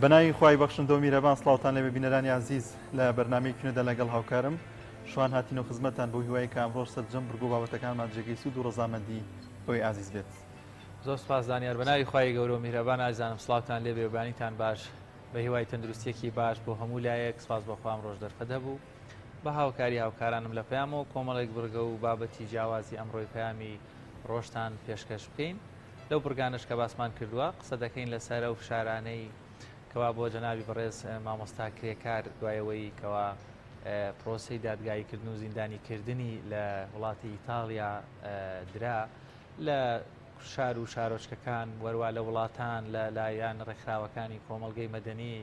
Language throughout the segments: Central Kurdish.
بەناوی خوای بەخشندەو میرەبان سڵاوتان لێبێ بینەرانی ئازیز لە بەرنامەی کینۆدا لەگەڵ هاوکارم شوان هاتینەوە خزمەتتان بەو هیوای کە ئەمڕۆش سەرجەم بڕگە و بابەتەکانمان جێگەی سوود و ڕەزامەندی ئەوی ئازیز بێت. زۆر سوپاس زانیار بەناوی خوای گەورە و میهرەبان ئازیزانم سڵاوتان لێبێ و بەیانیتان باش بە هیوای تەندروستیەکی باش بۆ هەموو لایەک سپاس بۆ خوا ئەمڕۆش دەرفەت هەبوو بە هاوکاری هاوکارانم لە پەیامەوە کۆمەڵێک بڕگە و بابەتی جیاوازی ئەمڕۆی پەیامی ڕۆژتان پێشکەش بکەین لەو بڕگانەش کە باسمان کردووە قسە دەکەین لەسەر ئەو فشارانەی کەوا بۆ جەنابی بەڕێز مامۆستا کرێکار دوای ئەوەی کەوا پرۆسەی دادگاییکردن و زیندانیکردنی لە وڵاتی ئیتاڵیا درا لە شار و شارۆچکەکان وەروا لە وڵاتان لە لایەن ڕێکخراوەکانی کۆمەڵگەی مەدەنی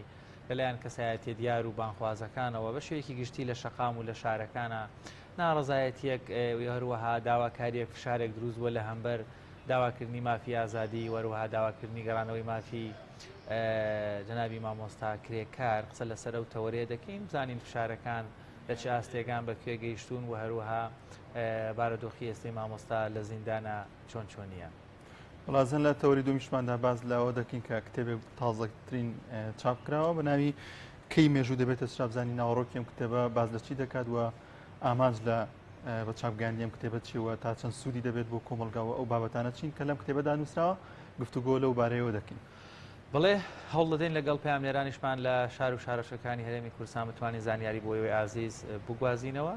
لەلایەن کەسایەتیە دیار و بانخوازەکانەوە بە شێوەیەکی گشتی لە شەقام و لە شارەکانە ناڕەزایەتیەک هەروەها داواکاریەک فشارێک دروست بووە لە هەمبەر داواکردنی مافی ئازادی وەروەها داواکردنی گەڕانەوەی مافی جەنابی مامۆستا کرێکار قسە لەسەر ئەو تەوەرەیە دەکەین بزانین فشارەکان لە چ ئاستێکان بە کوێ گەیشتوون و هەروەها بارودۆخی ئێستەی مامۆستا لە زیندانە چۆن چۆنیە. وڵازن لە تەوەری دومیشماندا باس لەوە دەکەین کە کتێبێک تازەترین چاپ کراوە بە ناوی کەی مێژوو دەبێتە چرابزانی ناوەڕۆکی ئەم کتێبە باس لە چی دەکات و ئامانج لە بە چاپگەیاندنی ئەم کتێبە چیە و تا چەند سوودی دەبێت بۆ کۆمەڵگا و ئەو بابەتانە چین کە لەم کتێبەدا نووسراوە گفتوگۆ لەو بارەیەوە دەکەین. بەڵێ هەوڵ دەدەین لەگەڵ پەیامنێرانیشمان لە شار و شارۆچکەکانی هەرێمی کوردستان بتوانین زانیاری بۆ ئێوەی ئازیز بگوازینەوە.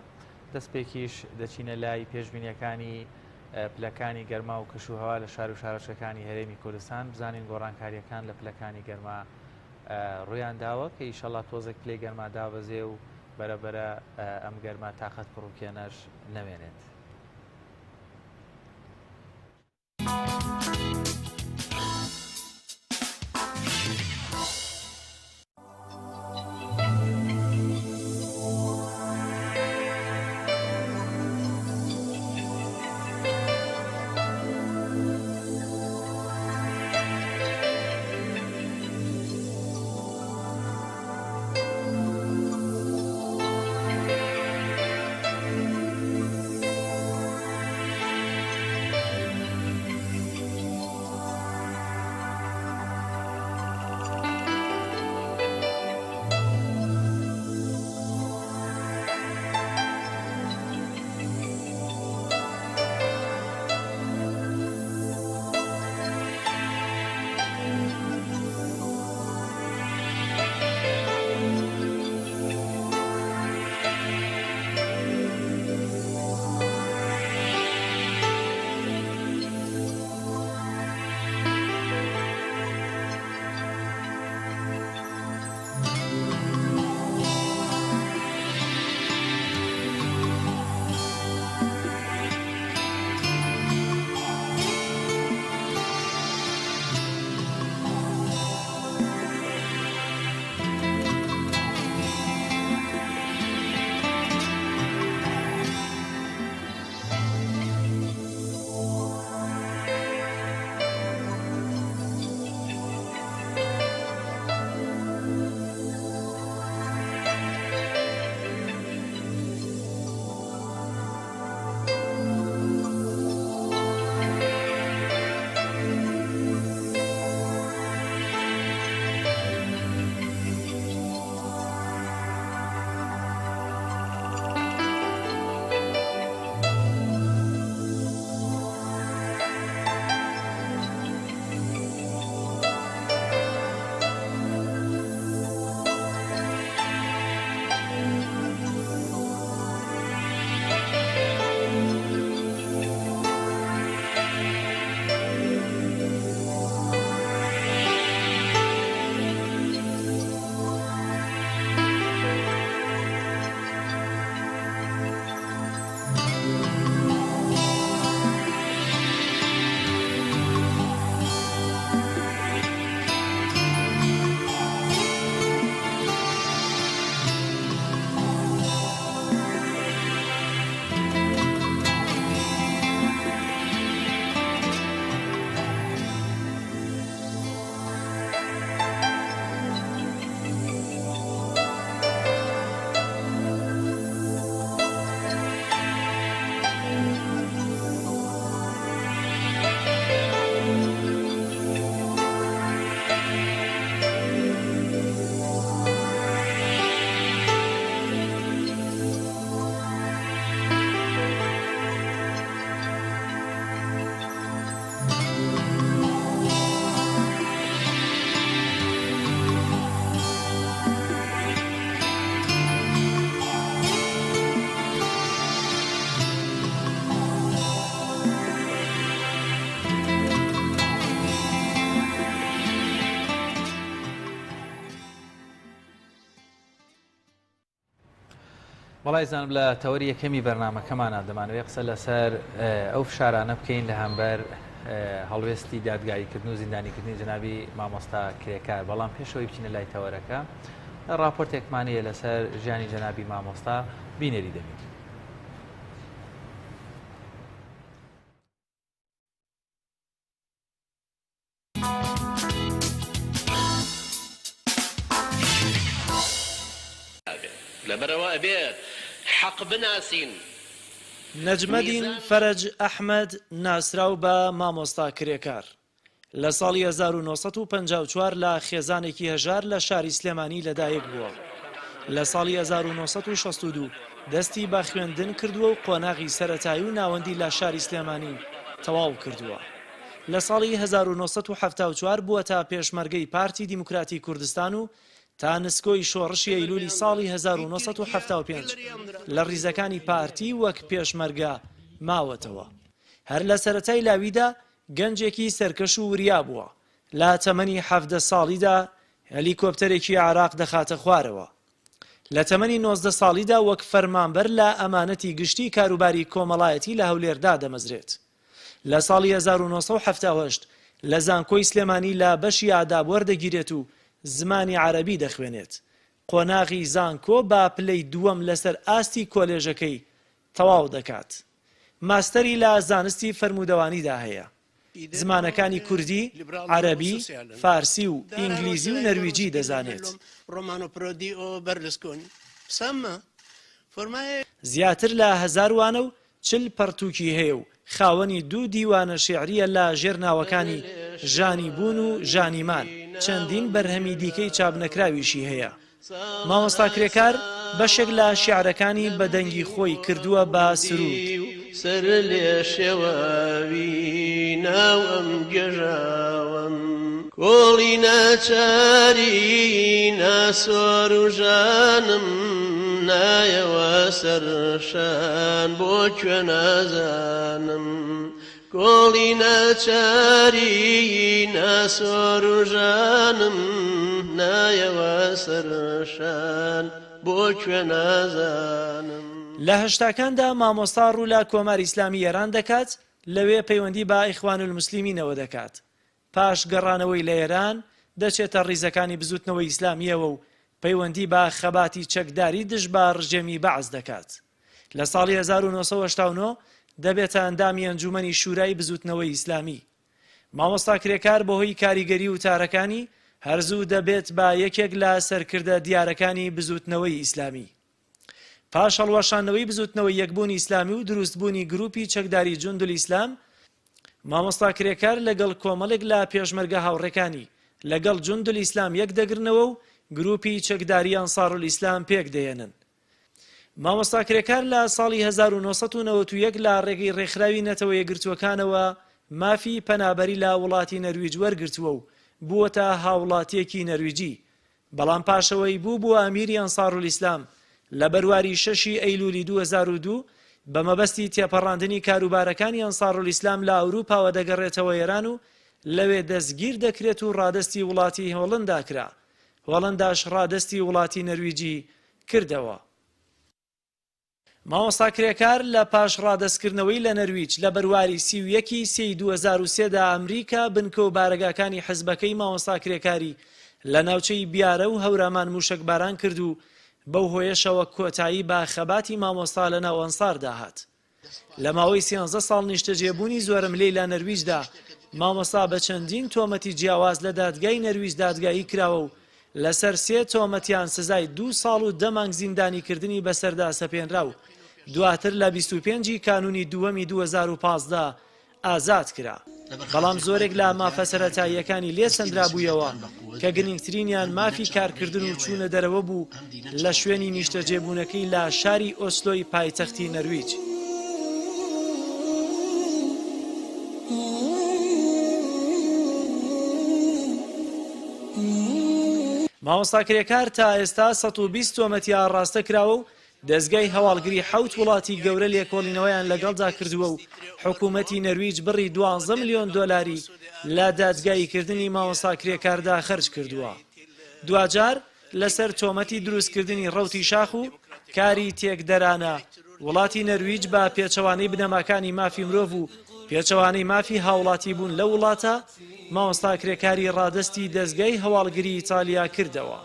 دەستپێکیش دەچینە لای پێشبینیەکانی پلەکانی گەرما و کەش و هەوا لە شار و شارۆچکەکانی هەرێمی کوردستان بزانین گۆڕانکاریەکان لە پلەکانی گەرما ڕویان داوە کە ئیشەڵا تۆزێک پلەی گەرما دابەزێ و بەرە بەرە ئەم گەرما تاقەت پڕوکێنەش نەمێنێت. وەڵای زانم لە تەوەری یەکەمی بەرنامەکەمانا دەمانەوێت قسە لەسەر ئەو فشارانە بکەین لە هەمبەر هەڵوێستی دادگاییکردن و زیندانیکردنی جەنابی مامۆستا کرێکار، بەڵام پێشەوەی بچینە لای تەوەرەکە ڕاپۆرتێکمان هەیە لەسەر ژیانی جەنابی مامۆستا بینەری دەبین. لەبەرئەوە ئەبێت حەق بناسین. نەجمەدین فەرەج ئەحمەد ناسراو بە مامۆستا کرێکار لە ساڵی 1954 لە خێزانێکی هەژار لە شاری سلێمانی لەدایک بووە. لە ساڵی 1962 دەستی بە خوێندن کردووە و قۆناغی سەرەتایی و ناوەندی لە شاری سلێمانی تەواو کردووە. لە ساڵی 1974 بووەتە پێشمەرگەی پارتی دیموکراتی کوردستان و تا نسکۆی شۆڕشی ئەیلولی ساڵی 1975 لە ڕیزەکانی پارتی وەک پێشمەرگە ماوەتەوە. هەر لە سەرەتای لاویدا گەنجێکی سەرکەش و وریا بووە، لە تەمەنی 17 ساڵیدا هەلیکۆپتەرێکی عێراق دەخاتە خوارەوە. لە تەمەنی 19 ساڵیدا وەک فەرمانبەر لە ئەمانەتی گشتی کاروباری کۆمەڵایەتی لە هەولێر دادەمەزرێت. لە ساڵی 1978 لە زانکۆی سلێمانی لە بەشی ئاداب وەردەگیرێت و زمانی عەرەبی دەخوێنێت. قۆناغی زانکۆ بە پلەی دووەم لەسەر ئاستی کۆلێژەکەی تەواو دەکات. ماستەری لە زانستی فەرموودەوانیدا هەیە. زمانەکانی کوردی، عەرەبی، فارسی و ئینگلیزی و نەرویجی دەزانێت. زیاتر لە هەزار وانە و 40 پەڕتووکی هەیە و خاوەنی دوو دیوانە شیعرییە لە ژێر ناوەکانی ژانی بوون و ژانی مان، چەندین بەرهەمی دیکەی چاپنەکراویشی هەیە. مامۆستا کرێکار بەشێک لە شیعرەکانی بە دەنگی خۆی کردووە بە سروود. سەر لێ شێواوی ناو ئەم گێژاوەم. کۆڵی ناچاری ناسۆر و ژانم نایەوە سەر شان بۆ کوێ نازانم کۆڵی ناچاری ناسۆر و ژانم نایەوە سەر شان بۆ کوێ نازانم. لە هەشتاکاندا مامۆستا ڕوو لە کۆماری ئیسلامی ئێران دەکات، لەوێ پەیوەندی بە ئیخوانولموسلیمینەوە دەکات. پاش گەڕانەوەی لە ئێران، دەچێتە ڕیزەکانی بزووتنەوەی ئیسلامییەوە و پەیوەندی بە خەباتی چەکداری دژ بە ڕژێمی بەعس دەکات. لە ساڵی 1989 دەبێتە ئەندامی ئەنجوومەنی شورای بزووتنەوەی ئیسلامی. مامۆستا کرێکار بەهۆی کاریگەری وتارەکانی، هەر زوو دەبێت بە یەکێک لە سەرکردە دیارەکانی بزووتنەوەی ئیسلامی. پاش هەڵوەشاندنەوەی بزووتنەوەی یەکبوونی ئیسلامی و دروستبوونی گرووپی چەکداری جوندولئیسلام، مامۆستا کرێکار لەگەڵ کۆمەڵێک لە پێشمەرگە هاوڕێکانی لەگەڵ جوندولئیسلام یەک دەگرنەوە و گرووپی چەکداری ئەنسارولئیسلام پێک دەهێنن. مامۆستا کرێکار لە ساڵی 1991 لە ڕێگەی ڕێکخراوی نەتەوە یەکگرتووەکانەوە مافی پەنابەری لە وڵاتی نەرویج وەرگرتووە و بووەتە هاوڵاتییەکی نەرویجی، بەڵام پاشئەوەی بووبووە ئەمیری ئەنسارولئیسلام لە بەرواری شەشی ئەیلولی 2002 بە مەبەستی تێپەڕاندنی کاروبارەکانی ئەنسارولئیسلام لە ئەوروپاوە دەگەڕێتەوە ئێران و لەوێ دەستگیر دەکرێت و ڕادەستی وڵاتی هۆڵندا کرا، هۆڵنداش ڕادەستی وڵاتی نەرویجی کردەوە. مامۆستا کرێکار لە پاش ڕادەستکردنەوەی لە نەرویج لە بەرواری 31 ی سێی 2003 دا ئەمریکا بنکە و بارەگاکانی حزبەکەی مامۆستا کرێکاری لە ناوچەی بیارە و هەورامان موشەکباران کرد و بەو هۆیەشەوە کۆتایی بە خەباتی مامۆستا لە ناو ئەنساردا هات. لە ماوەی سیانزە ساڵ نیشتەجێبوونی زۆرەملێی لە نەرویجدا، مامۆستا بە چەندین تۆمەتی جیاواز لە دادگای نەرویج دادگایی کراوە و لەسەر سێ تۆمەتیان سزای دوو ساڵ و دە مانگ زیندانیکردنی بەسەردا سەپێنرا و دواتر لە 25 ی کانوونی دووەمی 2015 ئازاد کرا، بەڵام زۆرێک لە مافە سەرەتاییەکانی لێ سەندرابوویەوە کە گرنگترینیان مافی کارکردن و چوونە دەرەوە بوو لە شوێنی نیشتەجێبوونەکەی لە شاری ئۆسلۆی پایتەختی نەرویج. مامۆستا کرێکار تا ئێستا 120 تۆمەتی ئاڕاستە کراوە و دەزگای هەواڵگری حەوت وڵاتی گەورە لێکۆڵینەوەیان لەگەڵدا کردووە و حکوومەتی نەرویج بڕی 12 ملیۆن دۆلاری لە دادگاییکردنی مامۆستا کرێکاردا خەرج کردووە. دواجار لەسەر تۆمەتی دروستکردنی ڕەوتی شاخ و کاری تێکدەرانە، وڵاتی نەرویج بە پێچەوانەی بنەماکانی مافی مرۆڤ و پێچەوانەی مافی هاوڵاتیبوون لەو وڵاتە، مامۆستا کرێکاری ڕادەستی دەزگای هەواڵگری ئیتالیا کردەوە.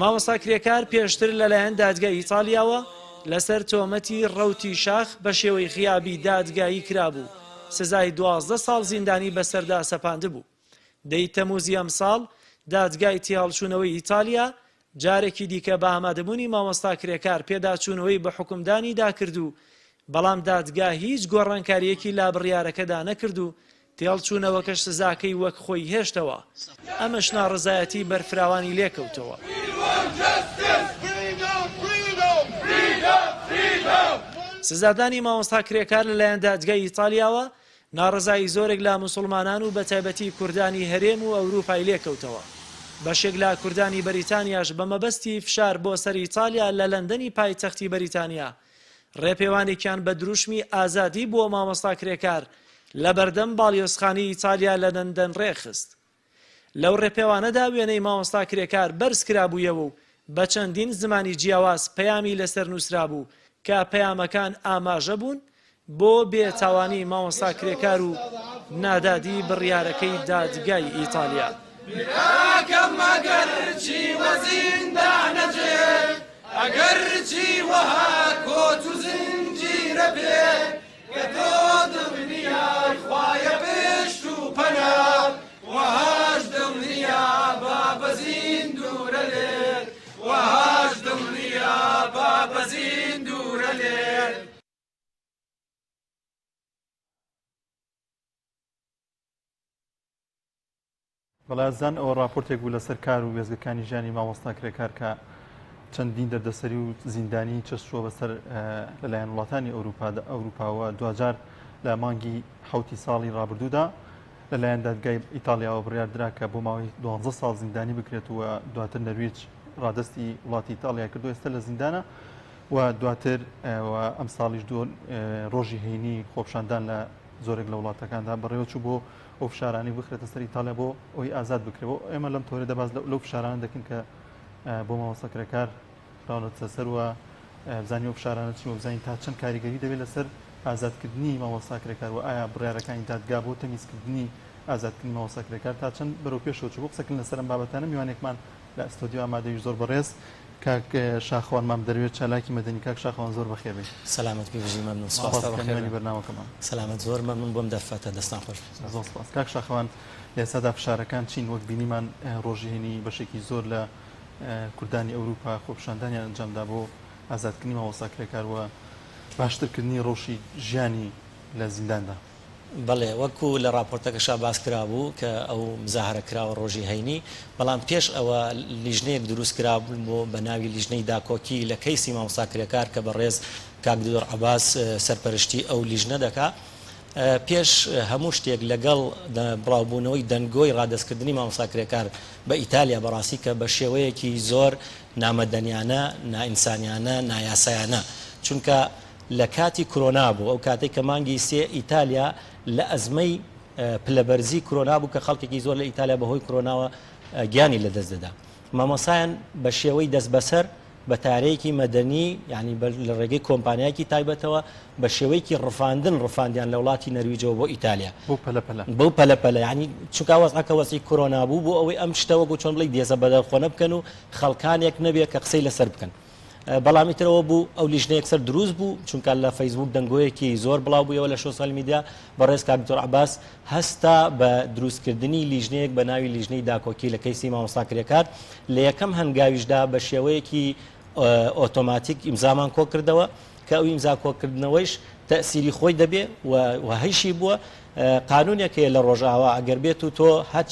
مامۆستا کرێکار پێشتر لەلایەن دادگای ئیتالیاوە لەسەر تۆمەتی ڕەوتی شاخ بە شێوەی غیابی دادگایی کرابوو، سزای 12 ساڵ زیندانی بەسەردا سەپاندبوو. دەی تەمووزی ئەمساڵ دادگای تێهەڵچوونەوەی ئیتالیا جارێکی دیکە بە ئامادەبوونی مامۆستا کرێکار پێداچوونەوەی بە حوکمدانیدا کرد و بەڵام دادگا هیچ گۆڕانکارییەکی لە بڕیارەکەدا نەکرد و تێهەڵچوونەوەکەش سزاکەی وەک خۆی هێشتەوە، ئەمەش ناڕەزایەتی بەرفراوانی لێکەوتەوە. سزادانی مامۆستا کرێکار لەلایەن دادگای ئیتالیاوە ناڕەزایی زۆرێک لە موسوڵمانان و بەتایبەتی کوردانی هەرێم و ئەوروپای لێکەوتەوە. بەشێک لە کوردانی بەریتانیاش بە مەبەستی فشار بۆ سەر ئیتالیا لە لەندەنی پایتەختی بەریتانیا ڕێپێوانێکیان بە دروشمی ئازادی بۆ مامۆستا کرێکار لە بەردەم باڵیۆزخانەی ئیتالیا لە لەندەن ڕێکخست. لەو ڕێپێوانەدا وێنەی مامۆستا کرێکار بەرز کرابوویەوە و بە چەندین زمانی جیاواز پەیامی لەسەر نووسرابوو کە پەیامەکان ئاماژە بوون بۆ بێ تاوانی مامۆستا کرێکار و نادادی بڕیارەکەی دادگای ئیتالیا. براکەم ئەگەرچی وە زیندانەجێ ئەگەرچی وەها کۆت و زنجیرە بێ کە تۆ دڵنیای خوایە پشت و پەنا وەهاش دڵنیا با بەزین دوورە لێت وەهاش دڵنیا با بەزین دوورە لێت. بەڵێ ئازیزان ئەوە ڕاپۆرتێک بوو لەسەر کار و وێستگەکانی ژیانی مامۆستا کرێکار کە چەندین دەردەسەری و زیندانی چەسووە بەسەر لەلایەن وڵاتانی ئەوروپا ئەوروپاوە دواجار لە مانگی حوتی ساڵی ڕابردوودا لەلایەن دادگای ئیتالیاوە بڕیار درا کە بۆ ماوەی 12 ساڵ زیندانی بکرێت و دواتر نەرویج ڕادستی وڵاتی ئیتالیا کردو ئێستا لە زیندانە و دواتر ئەم ساڵیش دوو ڕۆژی هەینی خۆپشاندان لە زۆرێک لە وڵاتەکاندا بەڕێوەچوو بۆ ئەو فشارانەی بخرێتە سەر ئیتالیا بۆ ئەوی ئازاد بکرێت بۆ ئێمە لەم تۆرەدا باس لەو فشارانە دەکەین کە بۆ مامۆستا کرێکار خراونەتە سەر و بزانین ئەو فشارانە چین و بزانین تا چەند کاریگەری دەبێت لەسەر ئازادکردنی مامۆستا کرێکار و ئایا بڕیارەکانی دادگا بۆ تەمیزکردنی ئازادکردنی مامۆستا کرێکار تا چەند بەرەو پێشەوە چوو. بۆ قسەکردن لەسەر ئەم بابەتانە میوانێکمان لە ئەستۆدیۆ ئامادەیش زۆر بەڕێز کاک شاخەوان مام دەروێش چالاکی مەدەنی کاک شاخەوان زۆر بەخێر بێی. سەلامەت بی بژی مەمنون سپاس. سپاس کە میوانی بەرنامەکەمان. سەلامەت زۆر مەمنون بۆم دەرفەتە دەستان خۆش بێت. زۆر سپاس کاک شاخەوان لە ئێستادا فشارەکان چین وەک بینیمان ڕۆژی هەینی بەشێکی زۆر لە کوردانی ئەوروپا خۆپیشاندانیان ئەنجامدا بۆ ئازادکردنی مامۆستا کرێکار و باشترکردنی ڕەوشی ژیانی لە زینداندا. بەڵێ وەکو لە ڕاپۆرتەکەشا باس کرابوو کە ئەو مزاهەرە کراوە ڕۆژی هەینی، بەڵام پێش ئەوە لیژنەیەک دروست کرابوو بۆ بە ناوی لیژنەی داکۆکی لە کەیسی مامۆستا کرێکار کە بەڕێز کاک دکتۆر عەباس سەرپەرشتی ئەو لیژنە دەکا. پێش هەموو شتێک لەگەڵ بڵاوبوونەوەی دەنگۆی ڕادەستکردنی مامۆستا کرێکار بە ئیتالیا بەڕاستی کە بە شێوەیەکی زۆر نامەدەنیانە، نائینسانیانە، نایاسایانە چونکە لە کاتی کرۆنا بوو، ئەو کاتەی کە مانگی سێ ئیتالیا لە ئەزمەی پلەبەرزی کرۆنا بوو کە خەڵکێکی زۆر لە ئیتالیا بەهۆی کرۆناوە گیانی لەدەست دەدا. مامۆستایان بە شێوەی دەستبەسەر بە تارەیەکی مەدەنی یانی لە ڕێگەی کۆمپانیایەکی تایبەتەوە بە شێوەیەکی ڕفاندن ڕفاندیان لە وڵاتی نەرویجەوە بۆ ئیتالیا. بەو پەلە پەلە. بەو پەلە پەلە یانی چونکە وەزعەکە وەزعی کرۆنا بوو بۆ ئەوەی ئەم شتە وەکو چۆن بڵێی دێزە بەدەرخۆنە بکەن و خەڵکانێک نەبێ کە قسەی لەسەر بکەن. بەڵام ئیتر ئەوە بوو ئەو لیژنە یەکسەر دروست بوو چونکە لە فەیسبوک دەنگۆیەکی زۆر بڵاو بوویەوە لە شۆسیال میدیا بەڕێز کاک دکتۆر عەباس هەستا بە دروستکردنی لیژنەیەک بە ناوی لیژنەی داکۆکی لە کەیسی مامۆستا کرێکار لە یەکەم هەنگاویشدا بە شێوەیەکی ئۆتۆماتیک ئیمزامان کۆکردەوە کە ئەو ئیمزا کۆکردنەوەیش تەئسیری خۆی دەبێ و هەیشی بووە قانونێک هەیە لە ڕۆژئاوا ئەگەر بێت و تۆ هەچ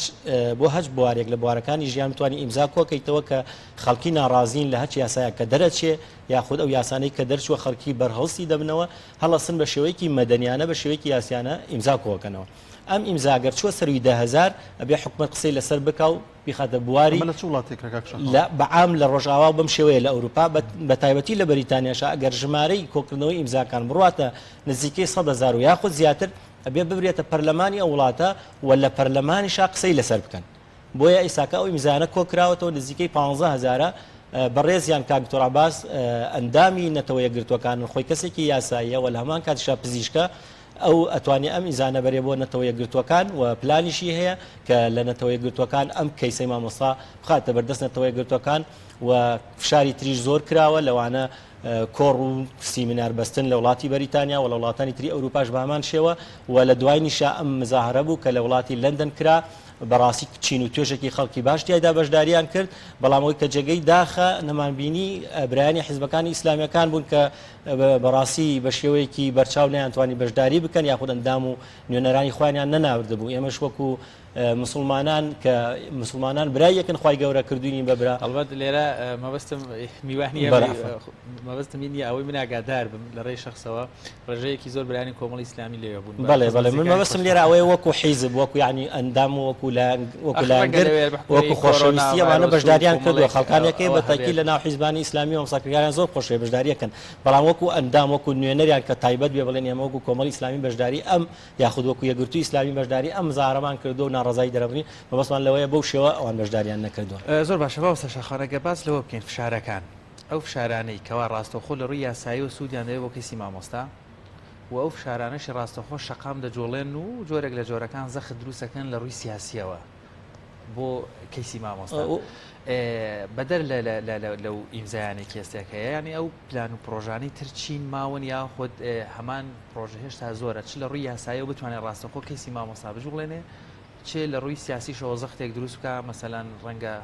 بۆ هەچ بوارێک لە بوارەکانی ژیان بتوانی ئیمزا کۆکەیتەوە کە خەڵکی ناڕازین لە هەچ یاسایەک کە دەرەچێ یاخود ئەو یاسانەی کە دەرچووە خەڵکی بەرهەڵستی دەبنەوە هەڵەسن بە شێوەیەکی مەدەنیانە بە شێوەیەکی یاسیانە ئیمزا کۆکەنەوە ئەم ئیمزا گەر چووە سەروی 10000 ئەبێ حکومەت قسەی لەسەر بکا و بیخاتە بواری ئەمە لە چ وڵاتێکە کاک شاخەوان؟ لە بە عام لە ڕۆژئاوا و بەم شێوەیە لە ئەوروپا بە تایبەتی لە بەریتانیاشا ئەگەر ژمارەی کۆکردنەوەی ئیمزاکان بڕواتە نزیکەی 100,000 و یاخود زیاتر ئەبێ ببرێتە پەرلەمانی ئەو وڵاتە و لە پەرلەمانیشا قسەی لەسەر بکەن بۆیە ئیساکە ئەو ئیمزایانە کۆکراوەتەوە نزیکەی 15 هەزارە. بەڕێزیان کاک دکتۆر عەباس ئەندامی نەتەوە یەکگرتووەکانن خۆی کەسێکی یاساییە و لە هەمان کاتیشا پزیشکە ئەو ئەتوانێ ئەم ئیمزانە بەرێ بۆ نەتەوە یەکگرتووەکان و پلانیشی هەیە کە لە نەتەوە یەکگرتووەکان ئەم کەیسەی مامۆستا بخاتە بەردەست نەتەوە یەکگرتووەکان و فشاری تریش زۆر کراوە لەوانە کۆڕ و سیمینار بەستن لە وڵاتی بەریتانیا و لە وڵاتانی تری ئەوروپاش بە هەمان شێوە و لە دواینیشا ئەم مزاهرە بوو کە لە وڵاتی لەندەن کرا بەڕاستی چین و توێژێکی خەڵکی باش تیایدا بەشداریان کرد، بەڵام ئەوەی کە جێگەی داخە نەمانبینی برایانی حیزبەکانی ئیسلامیەکان بوون کە بەڕاستی بە شێوەیەکی بەرچاو نەیانتوانی بەشداری بکەن یاخود ئەندام و نوێنەرانی خۆیانیان نەناردبوو ئێمەش وەکو مسوڵمانان کە مسوڵمانان برای یەکن خوای گەورە کردوینی بە برا. ئەڵبەت لێرە مەبەستم میوانی مەبەستم نییە ئەوەی من ئاگادار بم لە ڕێی شەخسەوە ڕێژەیەکی زۆر برایانی کۆمەڵی ئیسلامی لەوێ بوون. بەڵێ بەڵێ من مەبەستم لێرە ئەوەیە وەکو حیزب وەکو یانی ئەندام و وەکو لایەن وەکو لایەنگر وەکو خۆشەویستی ئەمانە بەشداریان کردووە خەڵکانێک هەیە بە تاکی لە ناو حیزبانی ئیسلامی مامۆستا کرێکاریان زۆر خۆشەوێ بەشداریەکەن بەڵام وەکو ئەندام وەکو نوێنەریان کە تایبەت بێ بڵێن ئێمە وەکو کۆمەڵی ئیسلامی بەشداری ئەم یاخود وەکو یەکگرتووی ئیسلامی بەشداری ئەم مزاهەرەمان کردووە و ناڕەزایی دەرەبڕین، مەبەستمان لەوەیە بەو شێوە ئەوان بەشداریان نەکردووە. زۆر باشە مامۆستا شاخوان ئەگەر باس لەوە بکەین فشارەکان ئەو فشارانەی کەوا ڕاستەوخۆ لە ڕووی یاساییەوە سوودیان دەبێت بۆ کەیسی مامۆستا و ئەو فشارانەشی ڕاستەوخۆ شەقام دەجوڵێن و جۆرێک لە جۆرەکان زەخت دروست ئەکەن لە ڕووی سیاسیەوە بۆ کەیسی مامۆستا بەدەر لەو ئیمزایانەی کێستێک هەیە یانی ئەو پلان و پڕۆژانەی تر چین ماون یاخود هەمان پڕۆژە هێشتا زۆرە چ لە ڕووی یاساییەوە بتوانێت ڕاستەوخۆ کەیسی مامۆستا بجوڵێنێ چ لە ڕووی سیاسیشەوە زەختێک دروست بکا مەسەلەن ڕەنگە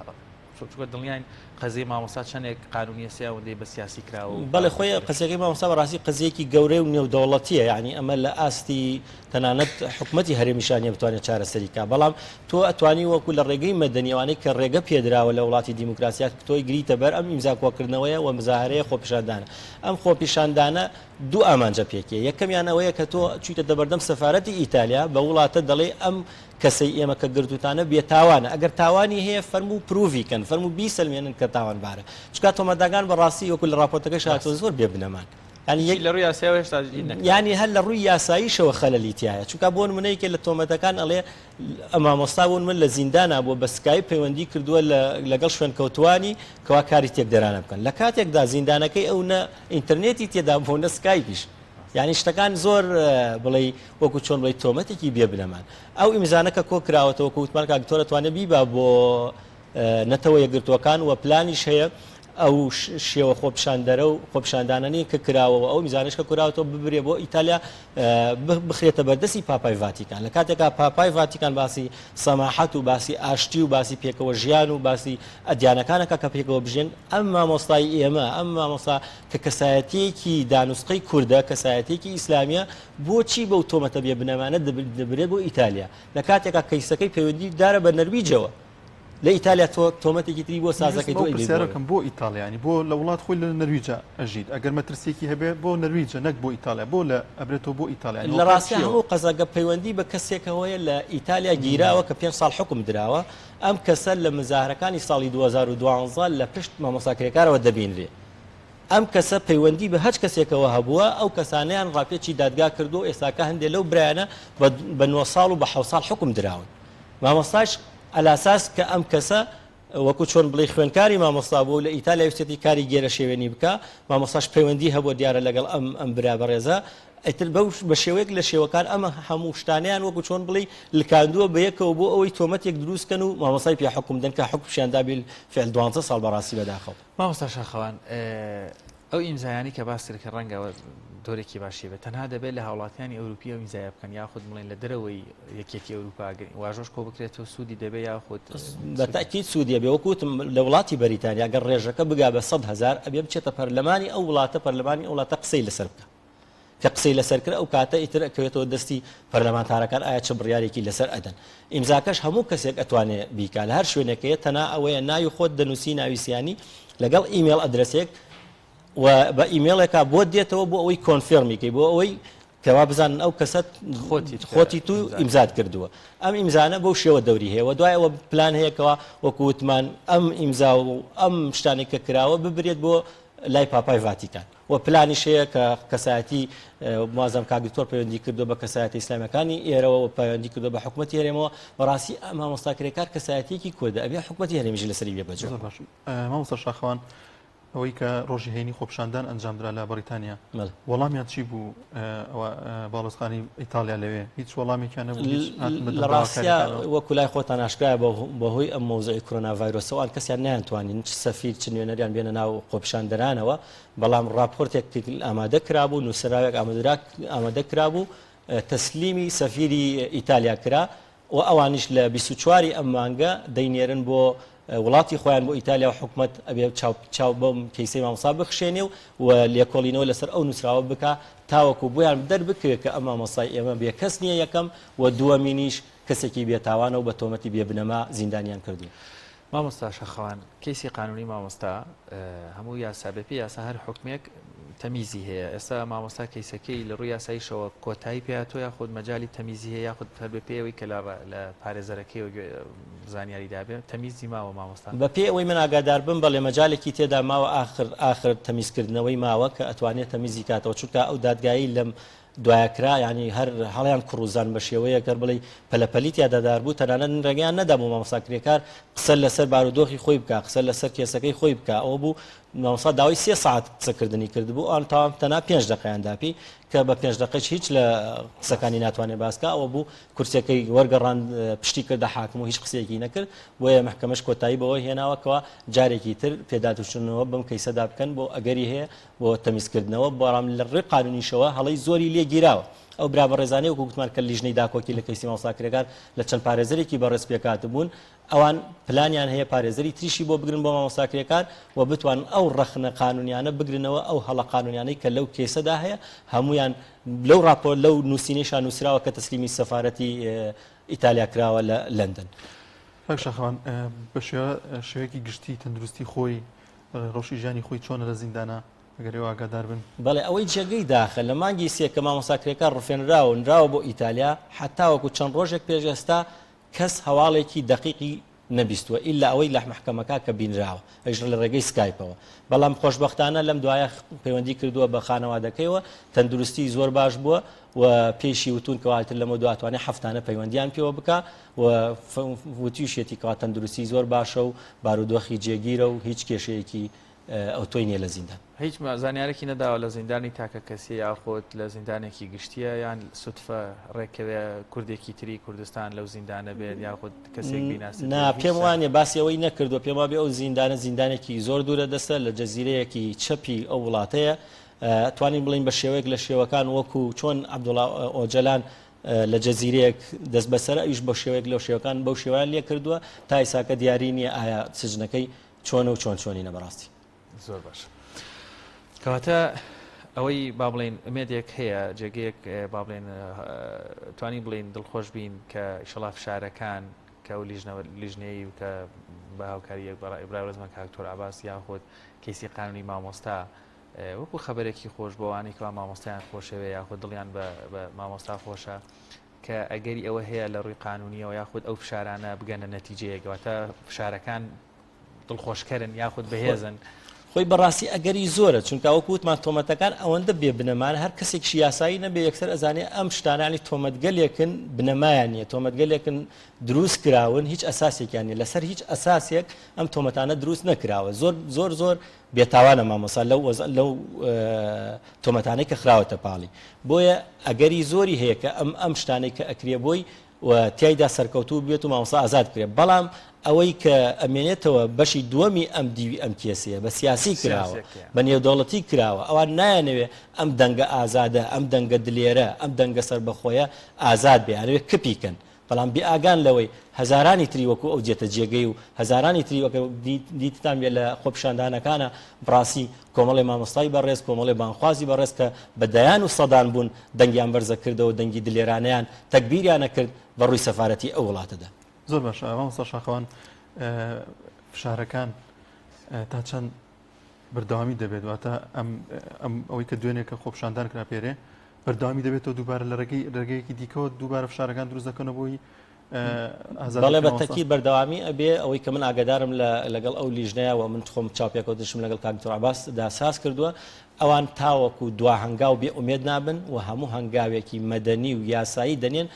چونکە دڵنیاین قەزیەی مامۆستا چەندێک قانونیە سێ ئەوەندەی بە سیاسی کراوە و بەڵێ خۆی قەزیەکەی مامۆستا بەڕاستی قەزیەکی گەورەی و نێودەوڵەتیە یعنی ئەمە لە ئاستی تەنانەت حکومەتی هەرێمیشا نیە بتوانێت چارەسەری کا بەڵام تۆ ئەتوانی وەکو لە ڕێگەی مەدەنی ئەوانەی کە ڕێگە پێدراوە لە وڵاتی دیموکراسیات تۆی گریتە بەر ئەم ئیمزا کۆکردنەوەیە و مزاهرەیە خۆپیشاندانە ئەم خۆپیشاندانە دوو ئامانجە پێکێ یەکەمیان ئەوەیە کە تۆ چویتە دەبەردەم سەفارەتی ئیتالیا بە وڵاتە دەڵێ ئەم کەسەی ئێمە کە گرتوتانە بێتاوانە ئەگەر تاوانی هەیە فەرموو prove ی کەن فەرموو بیسەلمێنن کە تاوانبارە چونکە تۆمەتەکان بەڕاستی وەکو لە ڕاپۆرتەکەش هاتووە زۆر بێ بنەمان یانی یەک لە ڕووی یاسایەوە هێشتا جدی نەکراوە. یانی هەر لە ڕووی یاساییشەوە خەلەلی تیایە چونکە بۆ نمونە یەکێ لە تۆمەتەکان ئەڵێ مامۆستا بۆ نمونە لە زیندانا بووە بە سکایپ پەیوەندی کردووە لەگەڵ شوێنکەوتووانی کەوا کاری تێکدەرانە بکەن لە کاتێکدا زیندانەکەی ئەو نە ئینتەرنێتی تێدا بووە نە سکایپیش یانی شتەکان زۆر بڵێی وەکو چۆن بڵێی تۆمەتێکی بێ بنەمان ئەو ئیمزانە کە کۆ کراوەتەوە کە وتمان کاک دکتۆر ئەتوانێ بیبا بۆ نەتەوە یەکگرتووەکان و پلانیش هەیە ئەو شێوە خۆپیشاندەرە و خۆپیشاندانانەی کە کراوە و ئەو میزانەش کە کراوەتەوە ببرێ بۆ ئیتالیا بخرێتە بەردەستی پاپای ڤاتیکان لە کاتێکا پاپای ڤاتیکان باسی سەماحەت و باسی ئاشتی و باسی پێکەوە ژیان و باسی ئەدیانەکانەکە کە پێکەوە بژێن ئەم مامۆستای ئێمە ئەم مامۆستا کە کەسایەتیەکی دانسقەی کوردە کەسایەتیەکی ئیسلامیە بۆچی بەو تۆمەتە بێ بنەمانە دەبرێت بۆ ئیتالیا لە کاتێکا کەیسەکەی پەیوەندی دارە بە نەرویجەوە لە ئیتالیا تۆ تۆمەتێکی تری بۆ سازەکەی تۆ ئەیبەی بۆ پرسیارەکەم بۆ ئیتاڵیا یانی بۆ لە وڵات خۆی لە نەرویجا ئەژیت ئەگەر مەترسیەکی هەبێ بۆ نەرویجە نەک بۆ ئیتاڵیا بۆ لە ئەبرێتەوە بۆ ئیتاڵیا یانی لە هۆکار ڕاستیا چییە؟ هەموو قەزاگە پەیوەندی بە کەسێکەوەیە لە ئیتالیا گیراوە کە پێنج ساڵ حوکم دراوە ئەم کەسە لە مزاهرەکانی ساڵی 2012 لە پشت مامۆستا کرێکارەوە دەبینرێ ئەم کەسە پەیوەندی بە هەچ کەسێکەوە هەبووە ئەو کەسانەیان ڕاپێچی دادگا کردووە و ئێستاکە هەندێ لەو برایانە بە نۆ ساڵ و بە حەوت ساڵ حوکم دراون مامۆستاش عەلاساس کە ئەم کەسە وەکو چۆن بڵێی خوێنکاری مامۆستا بووە و لە ئیتالیا ویستێتی کاری گێرەشێوێنی بکا، مامۆستاش پەیوەندی هەبووە دیارە لەگەڵ ئەم ئەم برا بەڕێزە، ئیتر بەو بە شێوەیەک لە شێوەکان ئەم هەموو شتانەیان وەکو چۆن بڵێی لکاندووە بە یەکەوە بۆ ئەوەی تۆمەتێک دروست کەن و مامۆستای پێ حوکم دەن کە حوکمشیان دا بیلفعل دوانزە ساڵ بەڕاستی بەداخەوە. مامۆستا شاخەوان ئەو ئیمزایانەی کە باست کرد کە ڕەنگە دۆرێکی باشی بێت تەنها دەبێت لە هاوڵاتیانی ئەوروپی ئەو ئیمزایە بکەن یاخود بڵێن لە دەرەوەی یەکێتی ئەوروپا واژۆش کۆ بکرێتەوە سوودی دەبێت یاخود بە تەئکید سوودی ئەبێ وەکو وتم لە وڵاتی بەریتانیا گەر ڕێژەکە بگا بە 100,000 ئەبێ بچێتە پەرلەمانی ئەو وڵاتە پەرلەمانی ئەو وڵاتە قسەی لەسەر بکا کە قسەی لەسەر کرد ئەو کاتە ئیتر ئەکەوێتەوە دەستی پەرلەمانتارەکان ئایا چ بڕیارێکی لەسەر ئەدەن ئیمزاکەش هەموو کەسێک ئەتوانێ بیکا لە هەر شوێنێک هەیە تەنها ئەوەیە ناوی خۆت دەنووسی ناوی سیانی لەگەڵ email address ێک و بە ئیمێڵێکا بۆت دێتەوە بۆ ئەوەی confirm ی کەی بۆ ئەوەی کەوا بزانن ئەو کەسە خۆتی تو ئیمزات کردووە ئەم ئیمزانە بەو شێوە دەوری هەیە و دوای ئەوە پلان هەیە کەوا وەکو وتمان ئەم ئیمزا و ئەم شتانێک کە کراوە ببرێت بۆ. لای پاپای ڤاتیکان و پلانیش هەیە کە کەسایەتی موازم کاک دکتۆر پەیوەندی کردووە بە کەسایەتی ئیسلامیەکانی ئێرەوە و پەیوەندی کردووە بە حکومەتی هەرێمەوە. بەڕاستی مامۆستا کرێکار کەسایەتیەکی کوردە، ئەبێ حکومەتی هەرێمیش لەسەری بێ بەجۆ. زۆر باش مامۆستا شاخەوان، ئەوەی کە ڕۆژی هەینی خۆپیشاندان ئەنجامدرا لە بەڕیتانیا وەڵامیان چی بوو؟ ئەوە باڵۆزخانەی ئیتاڵیا لەوێ هیچ وەڵامێکیان نەبوو؟ هیچ هاتن بە لە ڕاستیا داواکاریەکانەوە؟ وەکو لای خۆتان ئاشکرایە بەهۆی ئەم مەوزوعی کۆرۆنا ڤایرۆسەوە ئەوان کەسیان نەیانتوانی چ سەفیر چ نوێنەریان بێنە ناو خۆپیشاندەرانەوە، بەڵام ڕاپۆرتێک ئامادە کرابوو، نووسراوێک ئامادە کرابوو تەسلیمی سەفیری ئیتالیا کرا و ئەوانیش لە 24 ی ئەم مانگە دەینێرن بۆ وڵاتی خۆیان بۆ ئیتالیا و حکومەت ئەبێ چاو چاو بەم کەیسەی مامۆستا بخشێنێ و و لێکۆڵینەوە لەسەر ئەو نووسراوە بکا تاوەکو بۆیان دەربکەوێت کە ئەم مامۆستای ئێمە بێکەس نییە یەکەم و دووەمینیش کەسێکی بێتاوانە و بە تۆمەتی بێ بنەما زیندانیان کردووە. مامۆستا شاخەوان کەیسی قانونی مامۆستا هەموو یاسا بە پێی یاسا هەر حوکمێک تەمیزی هەیە ئێستا مامۆستا کەیسەکەی لە ڕووی یاساییشەوە کۆتایی پێ هاتووە یاخود مەجالی تەمیزی هەیە یاخود هەر بە پێی ئەوەی کە لە پارێزەرەکەیەوە زانیاری دابێ تەمیزی ماوە مامۆستا؟ بە پێی ئەوەی من ئاگادار بم بەڵێ مەجالێکی تێدا ماوە ئاخر ئاخر تەمیزکردنەوەی ماوە کە ئەتوانێ تەمیزی کاتەوە چونکە ئەو دادگایی لەم دوایە کرا یانی هەر هەڵیان کڕوزان بە شێوەیەک هەر بڵێی پەلەپەلی تیادا دار بوو تەنانەت ڕێگەیان نەدا بۆ مامۆستا کرێکار قسە لەسەر بارودۆخی خۆی بکا قسە لەسەر کێسەکەی خۆی بکا ئەوە بوو مامۆستا داوای سێ سەعات قسەکردنی کردبوو ئەوان تەواو تەنها پێنج دەقەیان دا پێی کە بە پێنج دەقەیش هیچ لە قسەکانی ناتوانێ باس کا ئەوە بوو کورسیەکەی وەرگەڕاند پشتی کردە حاکم و هیچ قسەیەکی نەکرد بۆیە مەحکەمەش کۆتایی بەوە هێناوە کەوا جارێکی تر پێداچوونەوە بەم کەیسەدا بکەن بۆ ئەگەری هەیە بۆ تەمیزکردنەوە، بەڵام لە ڕووی قانونیشەوە هەڵەی زۆری لێ گیراوە. ئەو برا بەڕێزانەی وەکو گوتمان کە لیژنەی داکۆکی لە کەیسی مامۆستا کرێکار لە چەند پارێزەرێکی بەڕێز پێکهاتبوون، ئەوان پلانیان هەیە پارێزەری تریشی بۆ بگرن بۆ مامۆستا کرێکار و بتوانن ئەو ڕەخنە قانونیانە بگرنەوە، ئەو هەڵە قانونیانەی کە لەو کەیسەدا هەیە هەموویان لەو ڕاپۆرت لەو نووسینەیشا نووسراوە کە تەسلیمی سەفارەتی ئیتالیا کراوە لە لەندەن. کاک شاخەوان بە شێوەیەکی گشتی تەندروستی خۆی ڕەوشی ژیانی خۆی چۆنە لە زیندانا ئەگەر ئێوە ئاگادار بن؟ بەڵێ ئەوەی جێگەی داخە لە مانگی سێ کە مامۆستا کرێکار ڕفێنراوە و نراوە بۆ ئیتالیا هەتاوەکو چەند ڕۆژێک پێش ئێستا کەس هەواڵێکی دەقیقی نەبیستووە ئیلا ئەوەی لە مەحکەمەکە کە بینراوە ئەویش لە ڕێگەی سکایپەوە بەڵام خۆشبەختانە لەم دوایە پەیوەندی کردووە بە خانەوادەکەیەوە تەندروستی زۆر باش بووە و پێیشی وتوون کەوا ئیتر لەمە دوا ئەتوانێ هەفتانە پەیوەندیان پێوە بکا و وتیشیەتی کەوا تەندروستی زۆر باشە و بارودۆخی جێگیرە و هیچ کێشەیەکی ئەوتۆی نییە لە زیندان. هیچ زانیارێکی نەداوە لە زیندانی تاکە کەسیە یاخود لە زیندانێکی گشتیە یان سوتفە ڕێکەوێ کوردێکی تری کوردستان لەو زیندانە بێت یاخود کەسێک بیناسێت؟ نا پێم وانیە باسی ئەوەی نەکردووە پێم وابێ ئەو زیندانە زیندانێکی زۆر دوورە دەستە لە جەزیرەیەکی چەپی ئەو وڵاتەیە توانین بڵین بە شێوەیەک لە شێوەکان وەکو چۆن عەبدوڵا ئۆجەلان لە جەزیرەیەک دەست بەسەرە ئەویش بە شێوەیەک لەو شێوەکان بەو شێوەیان لێ کردووە تا ئیساکە دیاری نییە ئایا سجنەکەی چۆنە و چۆن چۆنینە بەڕاستی. زۆر باش کەواتە ئەوەی با بڵێین ئومێدێک هەیە جێگەیەک با بڵێن توانی بڵین دڵخۆش بین کە ئیشەڵا فشارەکان کە ئەو لیژنەوە لیژنەیە و کە بە هاوکاری یەک بەڕای برای ڕێزمان کاک دکتۆر عەباس یاخود کەیسی قانونی مامۆستا وەکو خەبەرێکی خۆش بۆ ئەوانەی کەوا مامۆستایان خۆشەوێ یاخود دڵیان بە مامۆستا خۆشە کە ئەگەری ئەوە هەیە لە ڕووی قانونیەوە یاخود ئەو فشارانە بگەنە نەتیجەیەک واتە فشارەکان دڵخۆشکەرن یاخود بەهێزن. خۆی بەڕاستی ئەگەری زۆرە چونکە وەکو وتمان تۆمەتەکان ئەوەندە بێ بنەمان هەر کەسێکیش یاسایی نەبێ یەکسەر ئەزانێ ئەم شتانە ینی تۆمەتگەلێکن بنەمایان نییە تۆمەتگەلێکن دروست کراون هیچ ئەساسێکیان نیە لەسەر هیچ ئەساسێک ئەم تۆمەتانە دروست نەکراوە زۆر زۆر زۆر بێتاوانە مامۆستا لەو وەزع لەو تۆمەتانەی کە خراوەتە پاڵی بۆیە ئەگەری زۆری هەیە کە ئەم ئەم شتانەی کە ئەکرێ بۆی و تیایدا سەرکەوتوو بێت و مامۆستا ئازاد بکرێت بەڵام ئەوەی کە ئەمێنێتەوە بەشی دووەمی ئەم دیوی ئەم کێسەیە بە سیاسی کراوە بە نێودەوڵەتی کراوە ئەوان نایانەوێ ئەم دەنگە ئازادە ئەم دەنگە دلێرە ئەم دەنگە سەربەخۆیە ئازاد بێ ئەنەوێ کپی کەن بەڵام بێ ئاگان لەوەی هەزارانی تری وەکو ئەو دێتە جێگەی و هەزارانی تری وەکە دیتتان بێ لە خۆپیشاندانەکانە بڕاستی کۆمەڵێ مامۆستای بەڕێز کۆمەڵێ بانگخوازی بەڕێز کە بە دەیان و سەدان بوون دەنگیان بەرزە کردەوە دەنگی دلێرانەیان تەگبیریانە کرد بە ڕووی سەفارەتی ئەو وڵاتەدا. زۆر باشە مامۆستا شاخەوان فشارەکان تا چەند بەردەوامی دەبێت واتە ئەم ئەم ئەوەی کە دوێنێ کە خۆپیشاندان کرا پێرێ بەردەوامی دەبێتەوە دووبارە لە ڕێگەی ڕێگەیەکی دیکەوە دووبارە فشارەکان دروست دەکەنەوە بۆی. ئازاد بەڵێ بە تەکید بەردەوامی ئەبێ ئەوەی کە من ئاگادارم لەگەڵ ئەو لیژنەیە و من خۆم چاوپێکەوتنشم لەگەڵ کاک دکتۆر عەباس دا ساز کردووە ئەوان تاوەکو دوا هەنگاو بێ ئومێد نابن و هەموو هەنگاوێکی مەدەنی و یاسایی دەنێن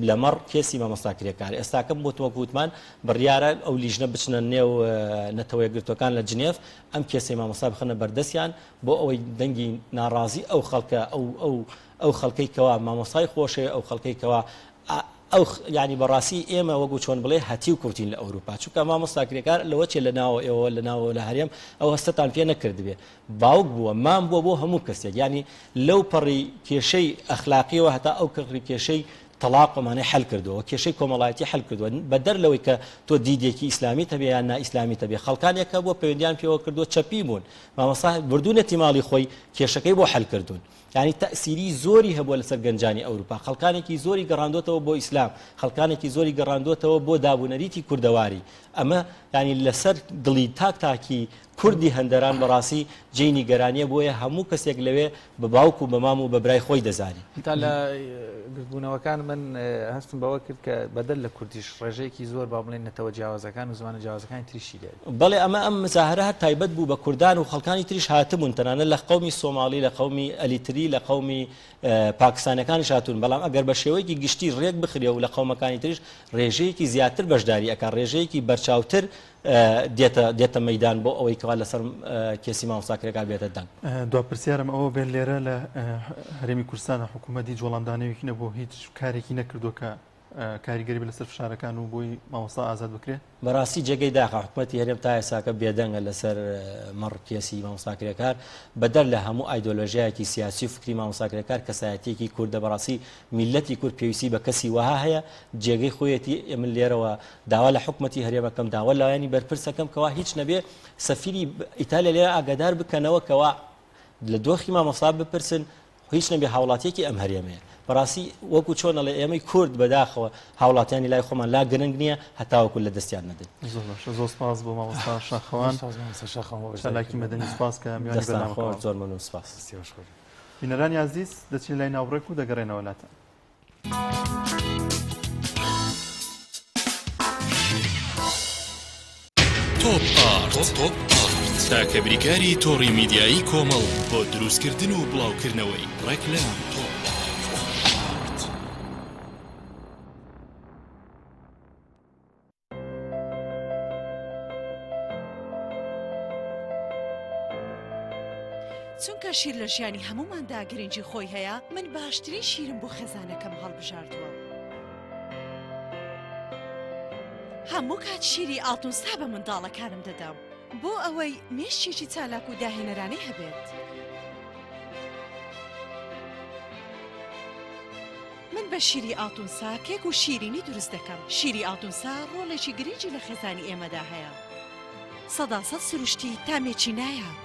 لەمەڕ کێسی مامۆستا کرێکار ئێستاکە بۆ وەک وتمان بڕیارە ئەو لیژنە بچنە نێو نەتەوە یەکگرتووەکان لە جنێف ئەم کێسەی مامۆستا بخەنە بەردەستیان بۆ ئەوەی دەنگی ناڕازی ئەو خەڵکە ئەو ئەو ئەو خەڵکەی کەوا مامۆستای خۆشەوێ ئەو خەڵکەی کەوا ئەو یانی بەڕاستی ئێمە وەکو چۆن بڵێ هەتیو کەوتین لە ئەوروپا چونکە مامۆستا کرێکار لەوە چێ لە ناوە ئێوە لە ناوە لە هەرێم ئەو هەستەتان پێ نەکردبێ باوک بووە مام بووە بۆ هەموو کەسێک یانی لەو پەڕی کێشەی ئەخلاقیەوە هەتا ئەو کڕی کێشەی تەڵاق ئەمانەی حەل کردووە کێشەی کۆمەڵایەتی حەل کردووە بەدەر لەوەی کە تۆ دیدێکی ئیسلامی تەبێ یان نائیسلامی تەبێ خەڵکانێک هەبووە پەیوەندیان پێوە کردووە چەپی بوون مامۆستا بردوونەتی ماڵی خۆی کێشەکەی بۆ حەل کردوون یانی تەئسیری زۆری هەبووە لەسەر گەنجانی ئەوروپا، خەڵکانێکی زۆری گەڕاندۆتەوە بۆ ئیسلام، خەڵکانێکی زۆری گەڕاندۆتەوە بۆ دابونەریتی کوردەواری، ئەمە یانی لەسەر دڵی تاک تاکی کوردی هەندەران بەڕاستی جێی نیگەرانیە، بۆیە هەموو کەسێک لەوێ بە باوک و بە مام و بە برای خۆی دەزانی. هەتا لە گردبوونەوەکان من هەستم بەوە کرد کە بەدەر لە کوردیش ڕێژەیەکی زۆر با بڵێین نەتەوە جیاوازەکان و زمانە جیاوازەکانی تریشی لێ بەڵێ ئەمە ئەم مزاهرە هەر تایبەت بوو بە کوردان و خەڵکانی تریش هاتبوون تەنانەت لە قەومی سۆماڵی لە قەومی ئەلیتری لە قەومی پاکستانەکانیش هاتوون بەڵام ئەگەر بە شێوەیەکی گشتی ڕێک بخرێ و لە قەومەکانی تریش ڕێژەیەکی زیاتر بەشداری ئەکا ڕێژەیەکی بەرچاوتر دێتە دێتە مەدان بۆ ئەوەی کەوا لەسەر کێسی مامۆستا کرێکار بێتە دەنگ. دوا پرسیارم ئەوە بێت لێرە لە هەرێمی کوردستانە حکوومەت هیچ وەڵامدانەوێکی نەبوو هیچ کارێکی نەکردووە کە کاریگەری بێت لەسەر فشارەکان و بۆی مامۆستا ئازاد بکرێت؟ بەڕاستی جێگەی داخە حکومەتی هەرێم تا ئێستاکە بێدەنگە لەسەر مەڕ کێسی مامۆستا کرێکار، بەدەر لە هەموو ئایدۆلۆژیایەکی سیاسی و فکری مامۆستا کرێکار کەسایەتیەکی کوردە بەڕاستی میللەتی کورد پێویستی بە کەسی وەها هەیە جێگەی خۆیەتی من لێرەوە داوا لە حکومەتی هەرێمەکەم داوا لایەنی بەرپرسەکەم کەوا هیچ نەبێ سەفیری ئیتالیا لێرە ئاگادار بکەنەوە کەوا لە دۆخی مامۆستا بپرسن هیچ نەبێ هاوڵاتیەکی ئەم هەرێمەیە بەڕاستی وەکو چۆن ئەڵێ ئێمەی کورد بەداخەوە هاوڵاتیانی لای خۆمان لا گرنگ نییە هەتاوەکو لە دەستیان نەدەین. زۆر باشە زۆر سپاس بۆ مامۆستا شاخەوان چالاکی مەدەنی سپاس کە میوانی دەستان بەرنامەکە خۆش بوون. زۆر مەمنون سپاس. بینەرانی ئازیز دەچینە لای ناوبڕێک و دەگەڕێنەوە لاتان. تۆپ ئارت تاکە بریکاری تۆڕی میدیایی کۆمەڵ بۆ دروستکردن و بڵاوکردنەوەی ڕێکلام. چونکە شیر لە ژیانی هەمووماندا گرنگی خۆی هەیە من باشترین شیرم بۆ خێزانەکەم هەڵبژاردووە. هەموو کات شیری ئاڵتونسا بە منداڵەکانم دەدەم بۆ ئەوەی مێشکێکی چالاک و داهێنەرانەی هەبێت. من بە شیری ئاڵتونسا کێک و شیرینی دروست دەکەم. شیری ئاڵتونسا ڕۆڵێکی گرنگی لە خێزانی ئێمەدا هەیە. سەداسەد سروشتی تامێکی نایاب.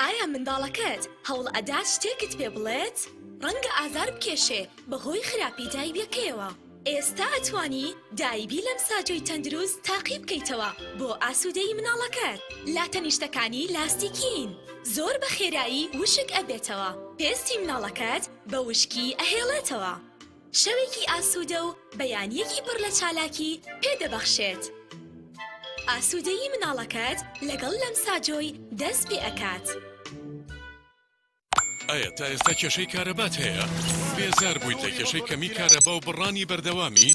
ئایا منداڵەکەت هەوڵ ئەدات شتێکت پێ بڵێت؟ ڕەنگە ئازار بکێشێ بەهۆی خراپی دایبیەکەیەوە. ئێستا ئەتوانی دایبی لەمساجۆی تەندروست تاقی بکەیتەوە بۆ ئاسوودەیی مناڵەکەت. لاتەنیشتەکانی لاستیکین زۆر بە خێرایی وشک ئەبێتەوە، پێستی مناڵەکەت بە وشکی ئەهێڵێتەوە. شەوێکی ئاسوودە و بەیانییەکی پڕ لە چالاکی پێ دەبەخشێت. ئاسوودەیی مناڵەکەت لەگەڵ لەمساجۆی دەست پێ ئەکات. ئایا تا ئێستا کێشەی کارەبات هەیە؟ بێزار بوویت لە کێشەی کەمی کارەبا و بڕانی بەردەوامی؟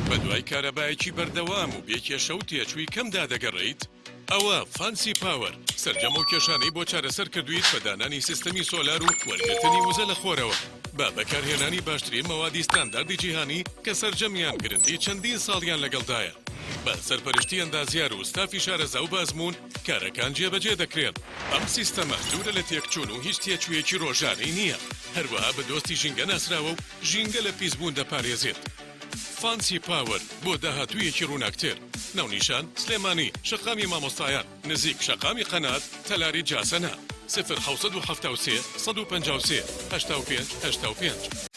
بەدوای کارەبایەکی بەردەوام و بێ کێشە و تێچووی کەمدا دەگەڕێیت؟ ئەوە فانسی پاوەر سەرجەم ئەو کێشانەی بۆ چارەسەر کردوویت بە دانانی سیستەمی سۆلار و وەرگرتنی وزە لە خۆرەوە بە بەکارهێنانی باشترین مەوادی ستانداردی جیهانی کە سەرجەمیان گرنتی چەندین ساڵیان لەگەڵدایە بە سەرپەرشتی ئەندازیار و ستافی شارەزا و بەئەزموون کارەکان جێبەجێ دەکرێن. ئەم سیستەمە دوورە لە تێکچوون و هیچ تێچوویەکی ڕۆژانەی نییە، هەروەها بە دۆستی ژینگە ناسراوە و ژینگە لە پیسبوون دەپارێزێت. فانسی پاوەر بۆ داهاتوویەکی ڕووناکتر. ناونیشان، سلێمانی، شەقامی مامۆستایان، نزیک شەقامی قەنات، تەلاری جاسەنە. سفر 773 153 85 85.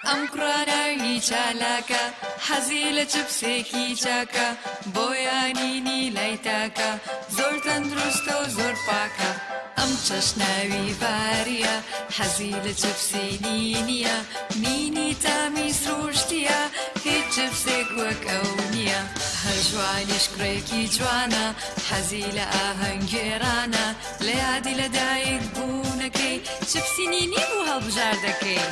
ئەم کوڕە ناوی چالاکە حەزی لە چپسێکی چاکە بۆیە نینی لای تاکە زۆر تەندروستە و زۆر پاکە. ئەم چەش ناوی ڤاریە حەزی لە چپسی نینیە نینی تامی سروشتیە هیچ چپسێک وەک ئەو نییە. هەژوانیش کوڕێکی جوانە حەزی لە ئاهەنگ گێڕانە لە یادی لە دایک بوونەکەی چپسی نینی بوو هەڵبژاردەکەی.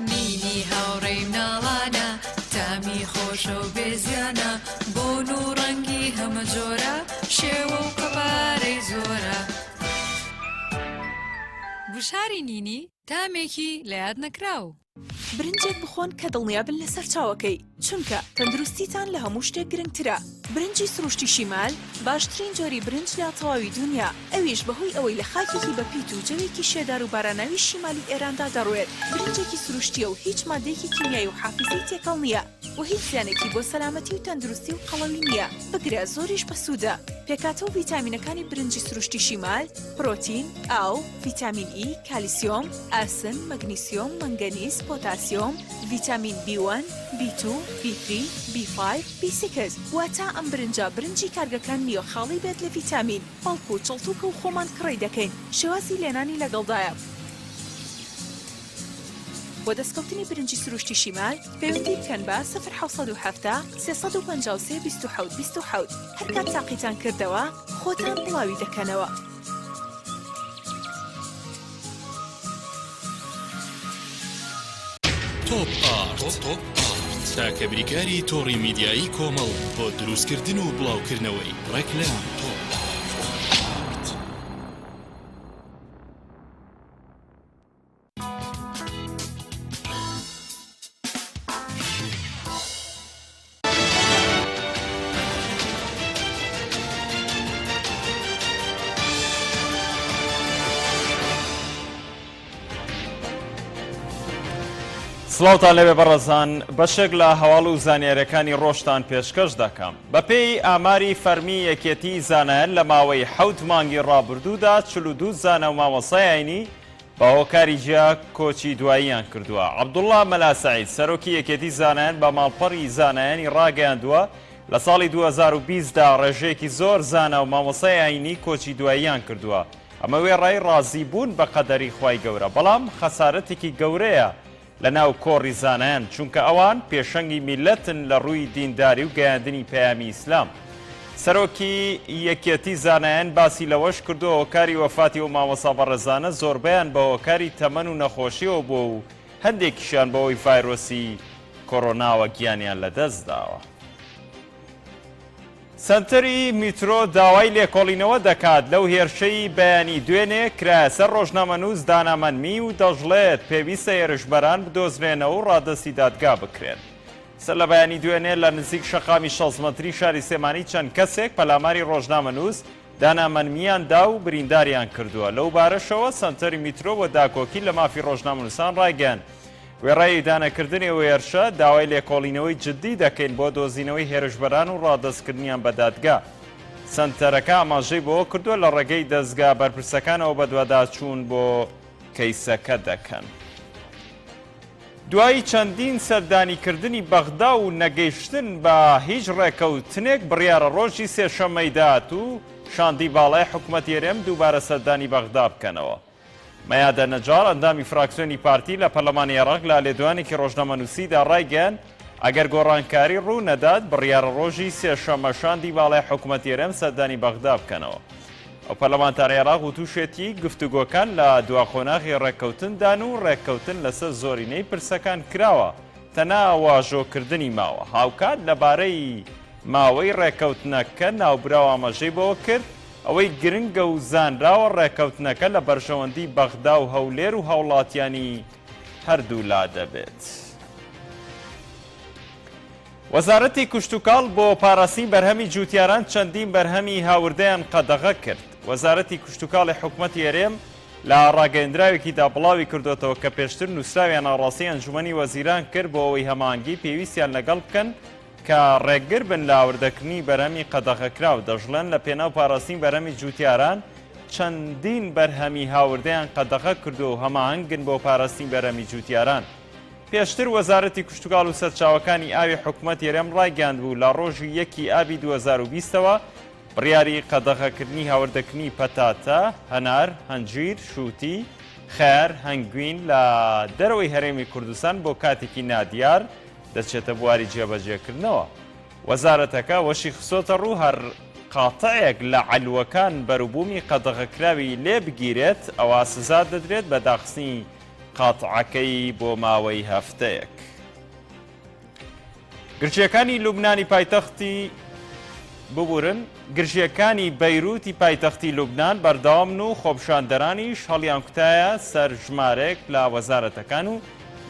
نینی هاوڕێی مناڵانە تامی خۆشە و بێ زیانە بۆن و ڕەنگی هەمە جۆرە شێوە و قەبارەی زۆرە. گوشاری نینی تامێکی لە یاد نەکراو. برنجێک بخۆن کە دڵنیابن لە سەرچاوەکەی، چونکە تەندروستیتان لە هەموو شتێک گرنگترە. برنجی سروشتی شیمال باشترین جۆری برنج لە تەواوی دونیا، ئەویش بەهۆی ئەوەی لە خاکێکی بەپیت و جەوێکی شێدار و باراناوی شیمالی ئێراندا دەڕوێت، برنجێکی سروشتییە و هیچ ماددەیەکی کیمیایی و حافیزەی تێکەڵ نییە و هیچ زیانێکی بۆ سەلامەتی و تەندروستی و قەڵەوی نییە، بگرە زۆریش بەسوودە. پێکهاتە و ڤیتامینەکانی برنجی سروشتی شیمال، پرۆتین، ئاو، ڤیتامین ئی، کالیسیۆم، ئاسن، مەگنیسیۆم، مەنگەنیز، پۆتاسیۆم، ڤیتامین بی وەن، بی تو، بی تری، بی فایڤ، بی سیکس، واتە ئەم برنجە برنجی کارگەکان نییە خاڵی بێت لە ڤیتامین، بەڵکو چڵتوکە و خۆمان کڕی دەکەین، شێوازی لێنانی لەگەڵدایە. بۆ دەستکەوتنی برنجی سروشتی شیمال پەیوەندی بکەن بە، 0770 353 27 27، هەرکات تاقیتان کردەوە خۆتان بڵاوی دەکەنەوە. تۆپ ئارت تاکە بریکاری تۆڕی میدیایی کۆمەڵ بۆ دروستکردن و بڵاوکردنەوەی ڕێکلام. تۆپ ئارت. سڵاوتان لەوێ بەڕێزان بەشێک لە هەواڵ و زانیاریەکانی ڕۆژتان پێشکەش دەکەم بەپێی ئاماری فەرمی یەکێتی زانایان لە ماوەی حەوت مانگی ڕابردوودا 42 زانا و مامۆستای ئاینی بە هۆکاری جیا کۆچی دواییان کردووە. عەبدوڵڵا مەلا سەعید، سەرۆکی یەکێتی زانایان بە ماڵپەڕی زانایانی ڕاگەیاندووە، لە ساڵی 2020 دا ڕێژەیەکی زۆر زانا و مامۆستای ئایینی کۆچی دواییان کردووە، ئەمە وێڕای ڕازیبوون بە قەدەری خوای گەورە، بەڵام خەسارەتێکی گەورەیە لە ناو کۆڕی زانایان، چونکە ئەوان پێشەنگی میللەتن لە ڕووی دینداری و گەیاندنی پەیامی ئیسلام. سەرۆکی یەکیەتی زانایان باسی لەوەش کردووە، هۆکاری وەفاتی ئەو مامۆستا بەڕێزانە زۆربەیان بە هۆکاری تەمەن و نەخۆشیەوە بووە و هەندێکیشیان بەهۆی ڤایرۆسی کۆرۆناوە گیانیان لەدەستداوە. سەنتەری میترۆ داوای لێکۆڵینەوە دەکات لەو هێرشەی بەیانی دوێنێ کرایە سەر ڕۆژنامەنووس دانا مەنمی و دەشڵێت، پێویستە هێرشبەران بدۆزرێنەوە و ڕادەستی دادگا بکرێن. سەر لە بەیانی دوێنێ لە نزیک شەقامی 60 مەتری شاری سلێمانی چەند کەسێک پەلاماری ڕۆژنامەنووس دانا مەنمییان دا و برینداریان کردووە. لەو بارەشەوە سەنتەری میترۆ بۆ داکۆکی لە مافی ڕۆژنامەنووسان ڕایگەیاند، وێڕای ئیدانەکردنی ئەو هێرشە، داوای لێکۆڵینەوەی جددی دەکەین بۆ دۆزینەوەی هێرشبەران و ڕادەستکردنیان بە دادگا. سەنتەرەکە ئاماژەی بەوە کردووە، لە ڕێگەی دەزگا بەرپرسەکانەوە بەدواداچوون بۆ کەیسەکە دەکەن. دوای چەندین سەردانیکردنی بەغدا و نەگەیشتن بە هیچ ڕێکەوتنێک، بڕیارە ڕۆژی سێشەممەی داهاتوو شاندی باڵای حکومەتی هەرێم دووبارە سەردانی بەغدا بکەنەوە. مەیادە نەجاڕ، ئەندامی فراکسیۆنی پارتی لە پەرلەمانی عێراق لە لێدوانێکی ڕۆژنامەنووسیدا ڕایگەیاند، ئەگەر گۆڕانکاری ڕوو نەدات، بڕیارە ڕۆژی سێشەممە شاندی باڵای حکومەتی هەرێم سەردانی بەغدا بکەنەوە. ئەو پەرلەمانتارەی عێراق وتوشێتی، گفتوگۆکان لە دوا قۆناغی ڕێککەوتندان و ڕێککەوتن لەسەر زۆرینەی پرسەکان کراوە، تەنها واژۆکردنی ماوە. هاوکات لەبارەی ماوەی ڕێککەوتنەکە ناوبراو ئاماژەی بەوە کرد، ئەوەی گرنگە و زانراوە ڕێککەوتنەکە لە بەرژەوەندی بەغدا و هەولێر و هاوڵاتیانی هەردوولا دەبێت. وەزارەتی کشتوکاڵ بۆ پاراستنی بەرهەمی جووتیاران چەندین بەرهەمی هاوردەیان قەدەغە کرد. وەزارەتی کشتوکاڵی حکومەتی هەرێم لە ڕاگەیەندراوێکیدا بڵاوی کردۆتەوە کە پێشتر نووسراویان ئاڕاستەی ئەنجومەنی وەزیران کرد بۆ ئەوەی هەماهەنگی پێویستیان لەگەڵ بکەن کە ڕێگر بن لە هاوردەکردنی بەرهەمی قەدەغەکراو، دەشڵێن لە پێناو پاراستنی بەرهەمی جووتیاران چەندین بەرهەمی هاوردەیان قەدەغە کردووە و هەماهەنگن بۆ پاراستنی بەرهەمی جووتیاران. پێشتر وەزارەتی کشتوکاڵ و سەرچاوەکانی ئاوی حکومەتی هەرێم ڕایگەیاندبوو لە ڕۆژی یەکی ئابی 2020 ەوە بڕیاری قەدەغەکردنی هاوردەکردنی پەتاتە، هەنار، هەنجیر، شووتی، خەیار، هەنگوین لە دەرەوەی هەرێمی کوردستان بۆ کاتێکی نادیار دەچێتە بواری جێبەجێکردنەوە. وەزارەتەکە ئەوەشی خستۆتەڕوو، هەر قاتعێک لە عەلوەکان بەروبوومی قەدەغەکراوی لێ بگیرێت، ئەوا سزا دەدرێت بە داخستنی قاتعەکەی بۆ ماوەی هەفتەیەک. گرژییەکانی لوبنانی پایتەختی ببورن گرژییەکانی بەیروتی پایتەختی لوبنان بەردەوامن و خۆپیشاندەرانیش هەڵیانکوتایە سەر ژمارەیەک لە وەزارەتەکان و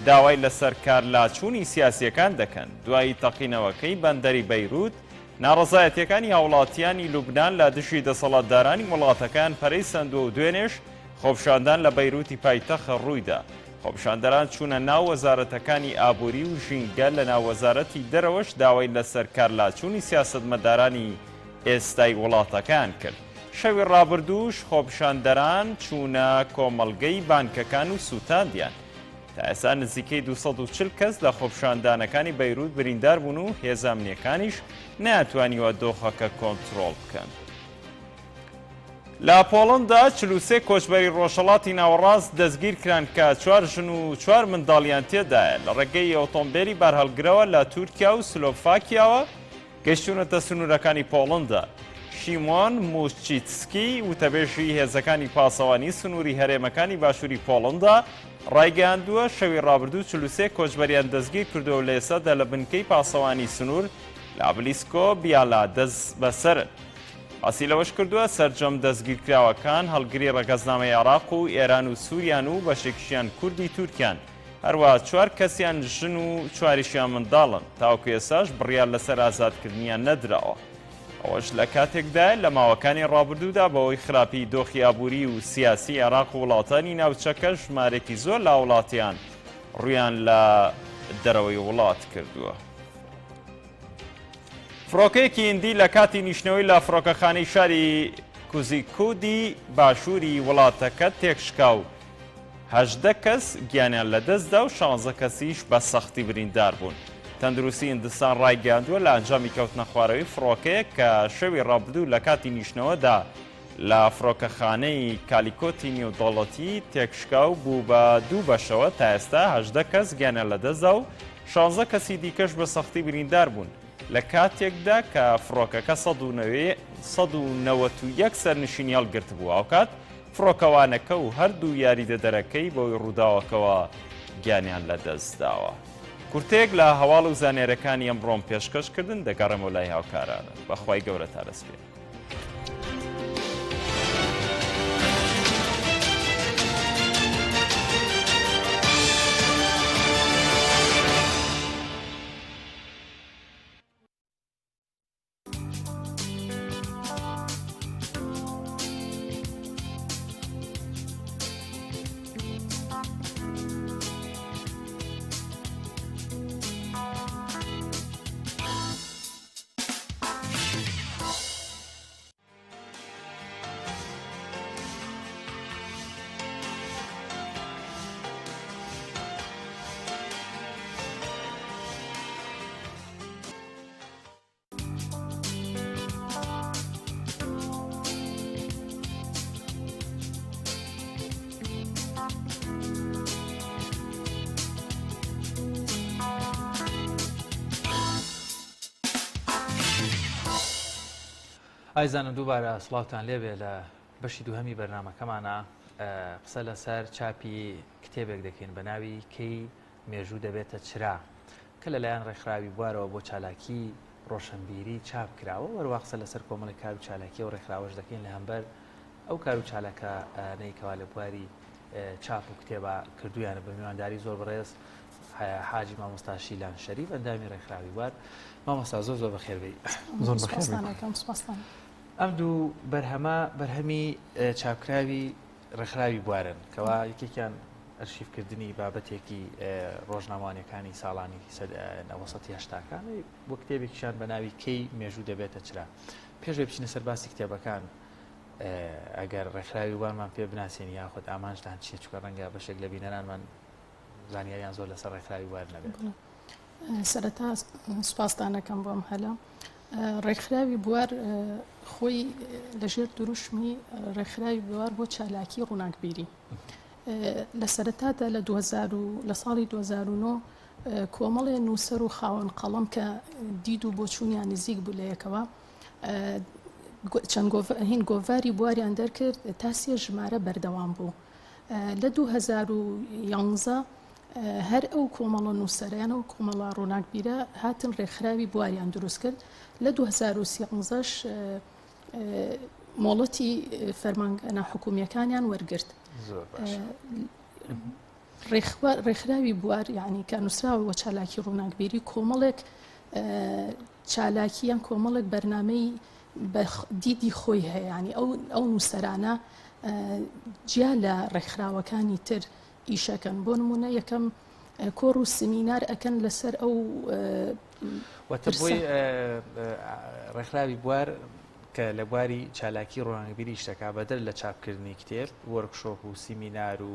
داوای لەسەر کار لاچوونی سیاسییەکان دەکەن. دوای تەقینەوەکەی بەندەری بەیروت، ناڕەزایەتییەکانی هاوڵاتیانی لوبنان لە دژی دەسەڵاتدارانی وڵاتەکەیان پەرەی سەندووە و دوێنێش خۆپیشاندان لە بەیروتی پایتەخت ڕوویدا. خۆپیشاندەران چوونە ناو وەزارەتەکانی ئابووری و ژینگە، لە ناو وەزارەتی دەرەوەش داوای لەسەر کارلاچوونی سیاسەتمەدارانی ئێستای وڵاتەکەیان کرد. شەوی ڕابردووش خۆپیشاندەران چوونە کۆمەڵگەی بانکەکان و سووتاندیان. تا ئێستا نزیکەی 240 کەس لە خۆپیشاندانەکانی بەیروت بریندار بوون و هێزە ئەمنییەکانیش نەیانتوانیوە دۆخەکە کۆنترۆڵ بکەن. لە پۆڵەندا 43 کۆچبەری ڕۆژهەڵاتی ناوەڕاست دەستگیرکران کە چوار ژن و چوار منداڵیان تێدایە لە ڕێگەی ئۆتۆمبێلی بارهەڵگرەوە لە تورکیا و سلۆڤاکیاوە گەیشتوونەتە سنوورەکانی پۆڵندا. شیمۆن موشچیتسکی، وتەبێژی هێزەکانی پاسەوانی سنووری هەرێمەکانی باشووری پۆڵندا، ڕایگەیاندووە، شەوی ڕابردوو 43 کۆچبەریان دەستگیر کردووە و لە ئێستادا لە بنکەی پاسەوانی سنوور لە بلیسکۆ بیالا دەستبەسەرن. باسی لەوەش کردووە، سەرجەم دەستگیرکراوەکان هەڵگری ڕەگەزنامەی عێراق و ئێران و سووریان و بەشێکیشیان کوردی تورکیان. هەروەها چوار کەسیان ژن و چواریشیان منداڵن، تاوەکو ئێستاش بڕیار لەسەر ئازادکردنیان نەدراوە. ئەوەش لە کاتێکدایە لە ماوەکانی ڕابردوودا بەهۆی خراپی دۆخی ئابووری و سیاسی عێراق و وڵاتانی ناوچەکە ژمارێکی زۆر لە هاوڵاتیان ڕوویان لە دەرەوەی وڵات کردووە. فڕۆکەیەکی هیندی لە کاتی نیشتنەوەی لە فڕۆکەخانەی شاری کوزیکودی باشووری وڵاتەکە تێکشکا و 18 کەس گیانیان لەدەستدا و 16 کەسیش بە سەختی بریندار بوون. تەندروستی هیندستان ڕایگەیاندووە لە ئەنجامی کەوتنەخوارەوەی فڕۆکەیەک کە شەوی ڕابردوو لە کاتی نیشتنەوەدا لە فڕۆکەخانەی کالیکۆتی نێودەوڵەتی تێکشکا و بوو بە دوو بەشەوە، تا ئێستا 18 کەس گیانیان لەدەستدا و 16 کەسی دیکەش بە سەختی بریندار بوون، لە کاتێکدا کە فڕۆکەکە 191 سەرنشینی هەڵگرتبوو، هاوکات فڕۆکەوانەکە و هەردوو یاریدەدەرەکەی بەهۆی ڕووداوەکەوە گیانیان لەدەستداوە. کورتەیەک لە هەواڵ و زانیاریەکانی ئەمڕۆم پێشکەش کردن، دەگەڕێمەوە لای هاوکارانم. بەخوای گەورە تا دەست پێ. ئایزانم دووبارە سڵاوتان لێبێ لە بەشی دووهەمی بەرنمەکەمانە قسە لەسەر چاپی کتێبێک دەکەین بە ناوی کەی مێژوو دەبێتە چرا کە لەلایەن ڕێکخراوی بوارەوە بۆ چالاکی ڕۆشنبیری چاپ کراوە وەروا قسە لەسەر کۆمەڵی کار و چالاکی و ڕێکخراوەش دەکەین لە هەمبەر ئەو کار و چالاکانەی کەوا لە بواری چاپ و کتێبا کردویانە بە میوانداری زۆر بەڕێز حاجی مامۆستا شیلان شەریف ئەندامی ڕێکخراوی بوار مامۆستا زۆر زۆر بەخێربێی. زۆر بەخێر ئەم دوو بەرهەمە بەرهەمی چاپکراوی ڕێکخراوی بوارن کەوا یەکێکیان ئەرشیفکردنی بابەتێکی ڕۆژنامەوانیەکانی ساڵانی نەوەسەتی هەشتاکان بۆ کتێبێکیشان بە ناوی کەی مێژوو دەبێتە چرا پێش بچینە سەر باسی کتێبەکان ئەگەر ڕێکخراوی وانمان پێ بناسێنی یاخود ئامانجتان چیە چکە ڕەنگە بەشێک لە بینەرانمان زانیاریان زۆر لەسەر ڕێکخراوی بوار نەبێت. سەرەتا سوپاستان ئەکەم بۆ ئەم هەلە. ڕێکخراوی بوار خۆی لەژێر دروشمی ڕێکخراوی بوار بۆ چالاکی ڕووناکبیری لە سەرەتادا لە 2000 لە ساڵی 2009 کۆمەڵێ نووسەر و خاوەن قەڵەم کە دید و بۆچوونیان نزیک بوو لە یەکەوە چەند هین گۆڤاری بواریان دەرکرد تا سێ ژمارە بەردەوام بوو لە 2011 هەر ئەو کۆمەڵە نووسەرەیان ئەو کۆمەڵە ڕووناکبیرە هاتن ڕێکخراوی بواریان دروست کرد لە 2013 مۆڵەتی فەرمانگە ناحکومیەکانیان وەرگرت. زۆر باش. ڕێکخراوی بوار یعنی کە نووسراوە وە چالاکی ڕووناکبیری کۆمەڵێک چالاکی یان کۆمەڵێک بەرنمەی بە دیدی خۆی هەیە ینی ئەو ئەو نووسەرانە جیا لە ڕێکخراوەکانی تر ئیشەکەن بۆ نمونە یەکەم کۆڕ و سمینار ئەکەن لەسەر ئەو واتە بۆی ڕێکخراوی بوار کە لە بواری چالاکی ڕۆناکبیری شتەکە بەدەر لە چاپکردنی کتێب وەرکشۆپ و سیمینار و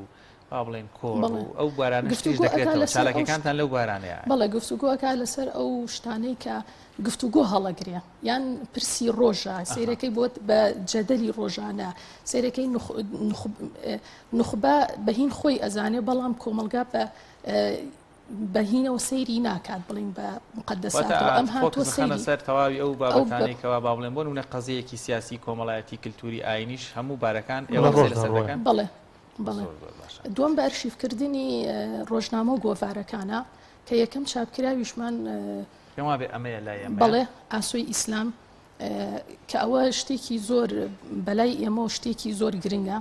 با بڵێن کۆڕ و ئەو بوارانە شتیش گفتوگۆ ئەکا دەکرێتەوە لەسەر ئەو شت چالاکیەکانتان لەو بوارانەیە بەڵێ گفتوگۆ ئەکا لەسەر ئەو شتانەی کە گفتوگۆ هەڵەگرێ یان پرسی ڕۆژە ئەها. سەیرەکەی بۆت بە جەدەلی ڕۆژانە سەیرەکەی نخ نخ نوخبە بە هین خۆی ئەزانێ بەڵام کۆمەڵگا بە بە هینەوە سەیری ناکات بڵین بە واتە مقدساتەوە ئەم هاتووە فۆکس بخەنە سەیری سەر تەواوی ئەو ئەو بە بابەتانەی کەوا با بڵێن بۆ نمونە قەزیەیەکی سیاسی کۆمەڵایەتی کلتوری ئاینیش هەموو بارەکان لە ئێوە قسەی ڕۆژدا لەسەر ڕۆیە. دەکەن بەڵێ بەڵێ زۆر زۆر باشە. دووەم بە ئەرشیفکردنی ڕۆژنامە و گۆڤارەکانە کە یەکەم چاپکراویشمان پێم وابێ ئەمەیە لای ئێمەیە. بەڵێ ئاسۆی ئیسلام کە ئەوە شتێکی زۆر بەلای ئێمەوە شتێکی زۆر گرنگە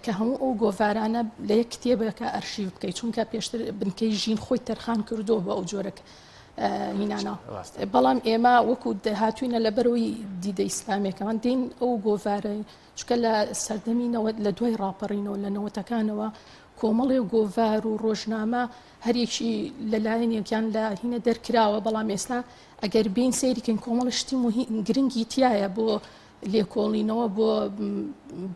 کە هەموو ئەو گۆڤارانە لە یەک کتێبێکە ئەرشیف بکەیت چونکە پێشتر بنکەی ژین خۆی تەرخان کردووە بۆ ئەو جۆرە هینانە بەڵام ئێمە وەکو دەهاتوینە لەبەرەوەی دیدە ئیسلامێکەمان دین ئەو گۆڤارە چونکە لە سەردەمی نەوە لە دوای ڕاپەڕینەوە لە نەوەتەکانەوە کۆمەڵێ گۆڤار و ڕۆژنامە هەریەکی لە لایەنێکیان لە هینە دەرکراوە بەڵام ئێستا ئەگەر بین سەیریکەین کۆمەڵە شتی مهم گرنگی تایە بۆ لێکۆڵینەوە بۆ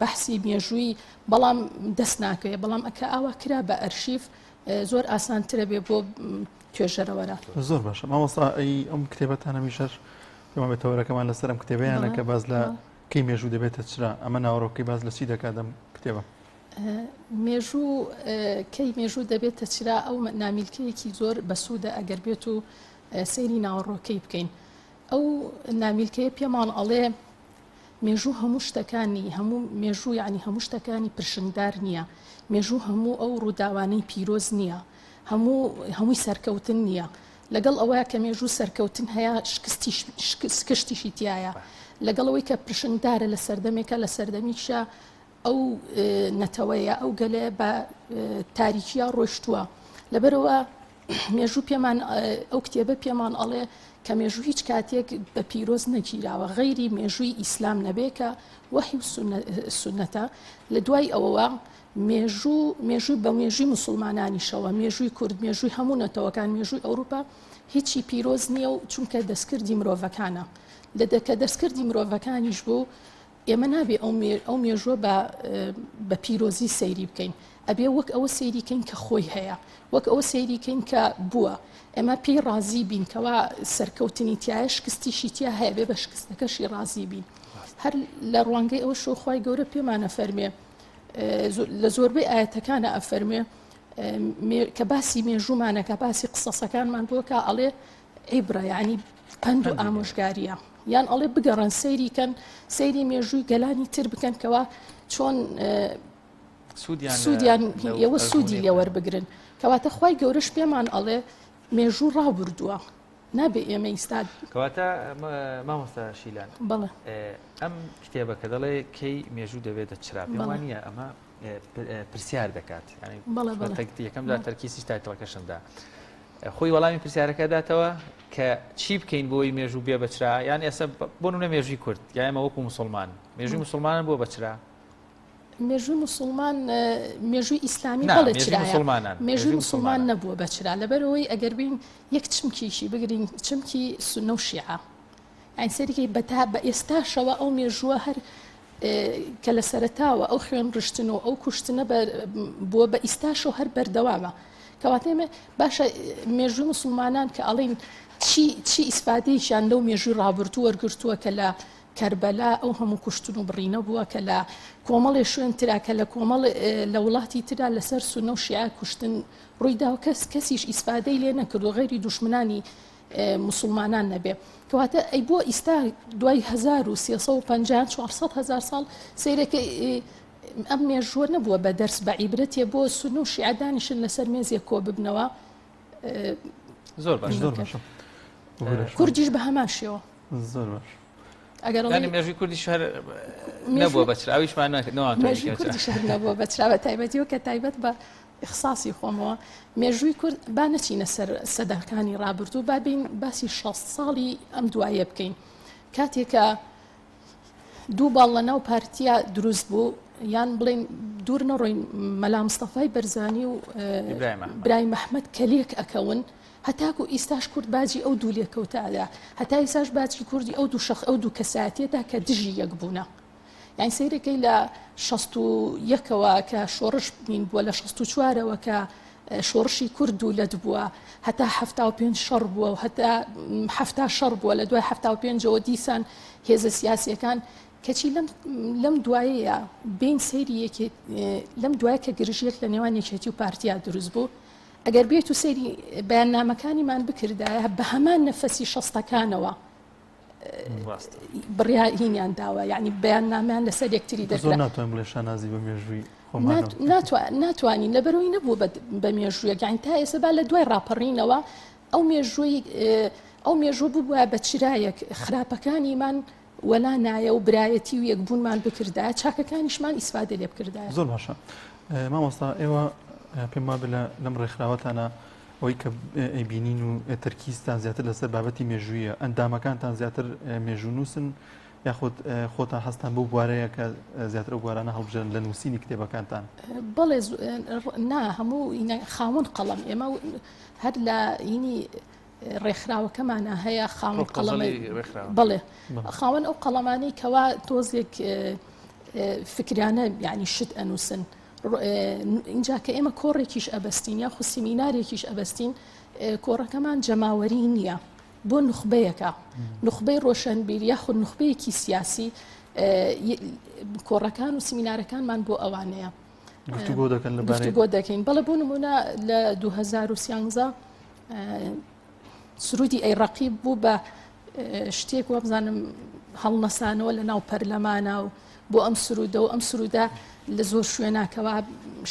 بەحسی مێژووی بەڵام دەست ناکەوێت بەڵام ئەکە ئاوا کرا بە ئەرشیف زۆر ئاسانترە بێ بۆ توێژەرەوەرە. زۆر باشە مامۆستا ئەی ئەم کتێبەتان هەمیشەش پێمان بێت تەوەرەکەمان لەسەر ئەم کتێبەیانە کە باس لە کەی مێژوو دەبێتە چرا ئەمە ناوەڕۆکەی باس لە چی دەکات ئەم کتێبە؟ مێژوو کەی مێژوو دەبێتە چرا ئەو نامیلکەیەکی زۆر بەسوودە ئەگەر بێت و سەیری ناوەڕۆکەی بکەین ئەو نامیلکەیە پێمان ئەڵێ مێژوو هەموو شتەکانی هەموو مێژوو یعنی هەموو شتەکانی پرشنگدار نییە مێژوو هەموو ئەو ڕووداوانەی پیرۆز نییە هەموو هەمووی سەرکەوتن نییە لەگەڵ ئەوەیا کە مێژوو سەرکەوتن هەیە شکستیش شکستیشی تیایە لەگەڵ ئەوەی کە پرشنگدارە لە سەردەمێکە لە سەردەمیشە ئەو نەتەوەیە ئەو گەلەیە بە تاریکیا ڕۆشتووە لەبەرەوە مێژوو پێمان ئەو کتێبە پێمان ئەڵێ کە مێژوو هیچ کاتێک بە پیرۆز نەگیراوە غەیری مێژووی ئیسلام نەبێ کە وەحی و سونەتە لە دوای ئەوەوە مێژوو مێژووی بە مێژووی موسڵمانانیشەوە، مێژووی کورد، مێژووی هەموو نەتەوەکان، مێژووی ئەوروپا هیچی پیرۆز نییە و چونکە دەستکردی مرۆڤەکانە. لە کە دەستکردی مرۆڤەکانیش بوو ئێمە نابێ ئەو ئەو مێژووە بە بە پیرۆزی سەیری بکەین. ئەبێ وەک ئەوە سەیری کەین کە خۆی هەیە، وەک ئەوە سەیری کەین کە بووە. ئێمە پێی ڕازی بین کەوا سەرکەوتنی تایە شکستیشی تیا هەیە بێ بە شکستەکەشی ڕازی بین. هەر لە ڕوانگەی ئەوەشەوە خوای گەورە پێمانە فەرمێ لە زۆربەی ئاەتەکانە ئەفەرمێ کە باسی مێژوومانە کە باسی قسەسەکانمان بۆ کە ئەڵێ عیبرە یعنی پەند و ئامۆژگاریە یان ئەڵێ بگەڕن سەیری کەن سەیری مێژووی گەلانی تر بکەن کەوا چۆن سوودیان ئێوە سوودی لێوەربگرن کەواتە خی گەورەش پێمان ئەڵێ مێژوو ڕابردووە نابێ ئێمە ئیستا. کەواتە مامۆستا شیلان بەڵێ ئەم کتێبە کە دەڵێ کەی مێژوو دەبێتە چرا پێم وا نییە ئەمە پرسیار دەکات یەکەم جار تەرکیزی title ەکەشمدا خۆی وەڵامی پرسیارەکە داتەوە کە چی بکەین بۆی مێژوو بێ بەچرا یان ئێستا بۆ نمونە مێژووی کورد یا ئێمە وەکو مسلمان مێژووی مسلمانان بووە بەچرا مێژووی موسڵمان مێژووی ئیسلامی بەڵێ چرایە مێژووی موسڵمان نەبووە بە چرا لەبەرئەوەی ئەگەر بین یەک چمکیشی بگرین چمکی سوننە و شیعە یانی سەیرێکی بە تا بە ئێستاشەوە ئەو مێژووە هەر کە لە سەرەتاوە ئەو خوێن ڕشتن و ئەو کوشتنە بووە بە ئیستاشەوە هەر بەردەوامە. کەواتە ئێمە باشە مێژووی مسلمانان کە ئەڵین چی چی ئیسفادەیەکیان لەو مێژووی ڕابردوو وەرگرتووە کە لە کەربەلا ئەو هەموو کوشتن و بڕینە بووە کە لە کۆمەڵێ شوێن ترا کە لە کۆمەڵ لە وڵاتی ترا لەسەر سونە و شیعە کوشتن ڕوویدا و کەس کەسیش ئیسفادەی لێ نەکرد و غەیری دوشمنانی موسڵمانان نەبێ کەواتە ئەی بۆ ئیستا دوای 1350 400 هزار ساڵ سەیرەکە ئەم مێژووە نەبووە بە دەرس بە عیبرەتێ بۆ سونە و شیعە دانیشن لەسەر مێزێک کۆ ببنەوە زۆر باش زۆر باشە کوردیش بە هەمان شێوە زۆر باش ئەگەر یانی مێژووی کوردی شەر نەبووە بە چرا ئەویشمان مێژووی کوردی شەر نەبووە بە چرا بە تایبەتی و کە تایبەت بە ئیخساسی خۆمەوە مێژووی کورد با نەچینە سەر سەداکانی ڕابردوو با بین باسی 6 ساڵی ئەم دوایە بکەین کاتێکە دوو باڵ لە ناو پارتیا دروست بوو یان بڵین دوور نەڕۆین مەلا مستەفای بەرزانی و برایم ئەحمەد کەلێک ئەکەون هەتاکو ئیستاش کورد باجی ئەو دوو لێکەوتە ئەدا هەتا ئیساش باجی کوردی ئەو دوو شەخ ئەو دوو کەسایەتیەدا کە دژی یەک بوونە یانی سەیرەکەی لە 61ەوە کە شۆڕش بین بووە لە 64ەوە کە شۆڕشی کورد و لەت بووە هەتا 75 شەڕ بووە و هەتا هەفتا شەڕ بووە لە دوای 75ەوە دیسان هێزە سیاسیەکان کەچی لەم لەم دوایەیە بین سەیری یەکێت لەم دوایە کە گرژیەک لە نێوان یەکێتی و پارتیا دروست بوو ئەگەر بێت و سەیری بەیاننامەکانیمان بکردایە بە هەمان نەفەسی شەستەکانەوە بڕیار هینیان داوە یعنی بەیاننامیان لەسەر یەکتری دەزۆر ناتوانین بڵێ شانازی بە مێژووی ناتوانین لەبەرەوەی نەبوو بە مێژوویەک یعنی تا ئێستا با لە دوای ڕاپەڕینەوە ئەو مێژووی ئەو مێژوو بووە بە چرایەک خراپەکانیمان وەلا نایە و برایەتی و یەکبوونمان بکردایە چاکەکانیشمان ئیسفادە لێ بکردایە. زۆر باشە مامۆستا ئێوە پێم وابێ لە لەم ڕێکخراوەتانە ئەوەی کە ئەیبینین و تەرکیزتان زیاتر لەسەر بابەتی مێژوویە ئەندامەکانتان زیاتر مێژوونووسن یاخود خۆتان هەستان بۆ بوارەیە کە زیاتر ئەو بوارانە هەڵبژێرن لە نووسینی کتێبەکانتان؟ بەڵێ نا هەموو خاوەن قەڵەم ئێمە هەر لە هینی ڕێکخراوەکەمانە هەیە خاوەن قەڵەمە بەڵێ خاوەن ئەو قەڵەمانەی کەوا تۆزێک فکرانە یعنی شت ئەنووسن اینجا کە ئێمە کۆڕێکیش ئەبەستین یاخو سیمینارێکیش ئەبەستین کۆڕەکەمان جەماوەری نییە بۆ نوخبەیەکە نوخبەی ڕۆشنبیر یاخود نوخبەیەکی سیاسی کۆڕەکان و سیمینارەکانمان بۆ ئەوانەیە گفتوگۆ دەکەن لە گفتوگۆ دەکەین بەڵێ بۆ نمونە لە 2013 سرودی ئەی ڕەقیب بوو بە شتێک وابزانم هەڵنەسانەوە لە ناو پەرلەمانە و بۆ ئەم سرودە و ئەم سرودە لە زۆر شوێناکەوە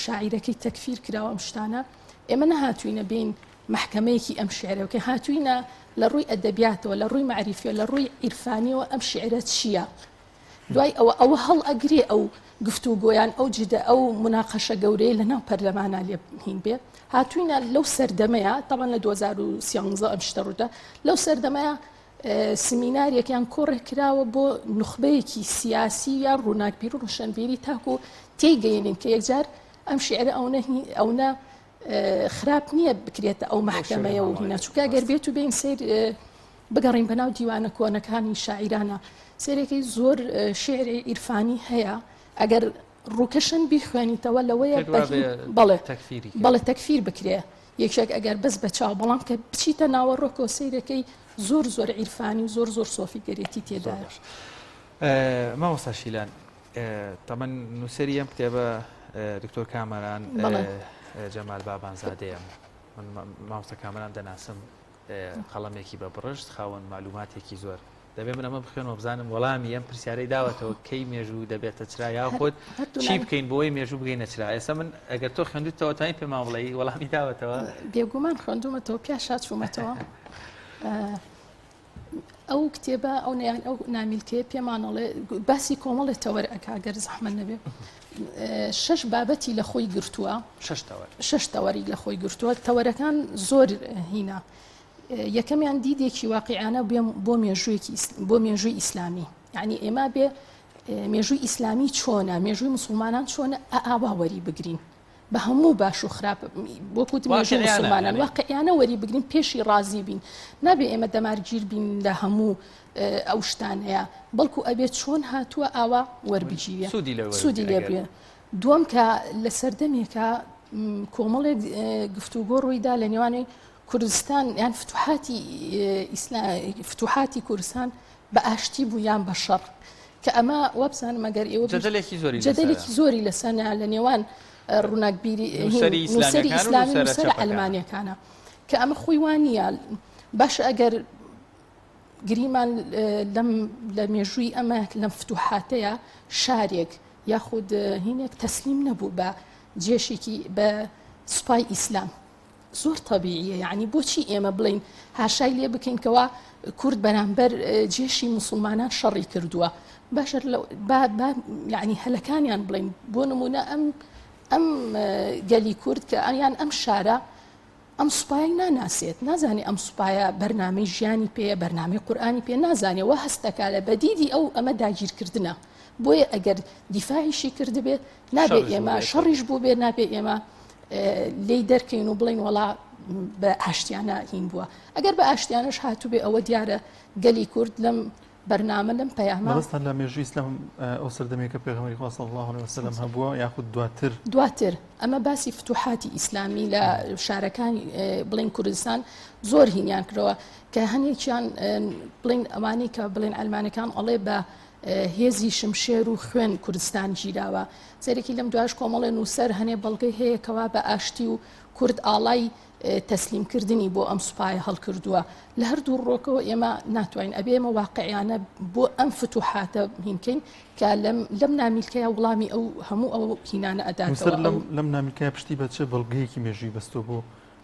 شاعیرەکەی تەکفیر کراوە ئەم شتانە ئێمە نەهاتوینە بین محکمەیەکی ئەم شعرەکە هاتوینە لە ڕووی ئەدەبیاتەوە لە ڕووی معریفیە لە ڕووی عیرفانیەوە ئەم شعرە چییە؟ دوای ئەوە ئەوە هەڵئەگرێ ئەو گفتوگۆیان ئەو جدە ئەو مناقەشە گەورەیە لە ناو پەرلەمانا لێ هین بێ هاتوینە لەو سەردەمەیە تەبعەن لە 2013 ئەم شتە ڕوودا لەو سەردەمەیە سمینارێک یان کۆڕێک کراوە بۆ نوخبەیەکی سیاسی یان ڕووناکبیر و ڕۆشنبیری تاکو تێیگەیەنین کە یەکجار ئەم شیعرە ئەونە ئەونە خراپ نییە بکرێتە ئەو مەحکەمەیە و هینا چونکە گەر بێت و بین سیر بگەڕین بەناو دیوانە کۆنەکانی شاعیرانە سێرێکی زۆر شعری عیرفانی هەیە ئەگەر ڕووکەشن بیخوێنیتەوە لەوەیە بەڵێ بەڵێ تەکفیر بکرێ یەکێک ئەگەر بەس بە چاو بەڵام کە بچیتە ناوەڕۆکەوە سەیرەکەی زۆر زۆر عیرفانی و زۆر زۆر سۆفیگەرێتی تێدایە. مامۆستا شیلان تەمەن نووسەری ئەم کتێبە دکتۆر کامەران جەمال بابانزادەیە من مامۆستا کامەران دەناسم قەڵەمێکی بە بڕشت خاوەن مەعلوماتێکی زۆر. دەبێ من ئەمە بخوێنمەوە بزانم وەڵامی ئەم پرسیارەی داوەتەوە کەی مێژوو دەبێتە چرا یاخود چی بکەین بۆی مێژوو بگەینە چرا ئێستا من ئەگەر تۆ خوێندوتەوە توانی پێمان بڵێی وەڵامی داوەتەوە بێگومان خوێندومەتەوە پیاشا چوومەتەوە ئەو کتێبە ئەو نیان ئەو نامیلکەیە پێمانەڵێ باسی کۆمەڵێ تەوەر ئەکا گەر زەحمەت نەبێ شەش بابەتی لە خۆی گرتووە شەش تەوەری لە خۆی گرتووە تەوەرەکان زۆر هینا یەکەمیان دیدێکی واقعانە بۆ مێژوویەکی بۆ مێژووی ئیسلامی یعنی ئێمە بێ مێژووی ئیسلامی چۆنە مێژووی مسلمانان چۆنە ئاوا وەری بگرین بە هەموو باش و خراپ وەکو مێژووی مسلمانان واقعیانە وەری بگرین پێشی ڕازی بین نابێ ئێمە دەمارگیر بین لە هەموو ئەو شتانەیە بەڵکو ئەبێت چۆن هاتووە ئاوا وەربگیرێ سوودی لێ بێ دووەم کە لە سەردەمێکە. کۆمەڵێک گفتوگۆ ڕوویدا لە نێوانی کوردستان یان فتوحاتی فتوحاتی کوردستان بە ئاشتی بوو یان بە شەڕ کە ئەمە وابزانم ئەگەر ئێوە جەدەلێکی زۆری جەدەلێکی زۆری لەسەر لە نێوان ڕووناکبیری نووسەری ئیسلامی نووسەرە عەلمانیەکانە کە ئەمە خۆی وان نییە باشە ئەگەر گریمان لەم لە مێژووی ئەمە لەم فتوحاتەیە شارێک یاخود هینێک تەسلیم نەبوو بە جێشێکی بە سوپای ئیسلام زۆر تەبیعیە یعنی بۆچی ئێمە بڵین هاشای لێ بکەین کەوا کورد بەرامبەر جێشی مسلمانان شەڕی کردووە باشە با یعنی هەلەکانیان بڵین بۆ نمونە ئەم ئەم گەلی کورد کە ئەیان ئەم شارە ئەم سوپای ناناسێت نازانێ ئەم سوپایە بەرنامەی ژیانی پێیە بەرنامەی قورئانی پێ نازانێ وا هەست دەکا لە بەدیدی ئەو ئەمە داگیرکردنە بۆیە ئەگەر دیفاعیشی کردبێت نابێ ئێمە شەڕیش بوو بێ نابێ ئێمە لێی دەرکەین و بڵین وەڵا بە ئاشتیانە هین بووە ئەگەر بە ئاشتیانەش هاتووبێ ئەوە دیارە گەلی کورد لەم بەرنامە لەم پەیامە. مەبەستتان لە مێژووی ئیسلام ئەو سەردەمەیە کە پێغەمبەری خوا صلی اللە علیه وسلم هەبووە یاخود دواتر؟ دواتر ئەمە باسی فتوحاتی ئیسلامی لە شارەکانی بڵین کوردستان زۆر هینیان کرەوە کە هەنێکیان بڵین ئەوانەی کە بڵێن ئەلمانەکان ئەڵێ بە هێزی شمشێر و خوێن کوردستان گیراوە سەرێکی لەم دواش کۆمەڵێ نووسەر هەنێ بەڵگەی هەیە کەوا بە ئاشتی و کورد ئاڵای تەسلیمکردنی بۆ ئەم سوپایە هەڵکردووە لە هەردوو ڕۆکەوە ئێمە ناتوانین ئەبێ ئێمە واقعیانە بۆ ئەم فتوحاتە هینکەین کە لەم لەم نامیلکەیە وڵامی ئەو هەموو ئەو هینانە ئەداتەوە لەم لەم نامیلکەیە پشتی بە چ بەڵگەیەکی مێژووی بەستۆ بۆ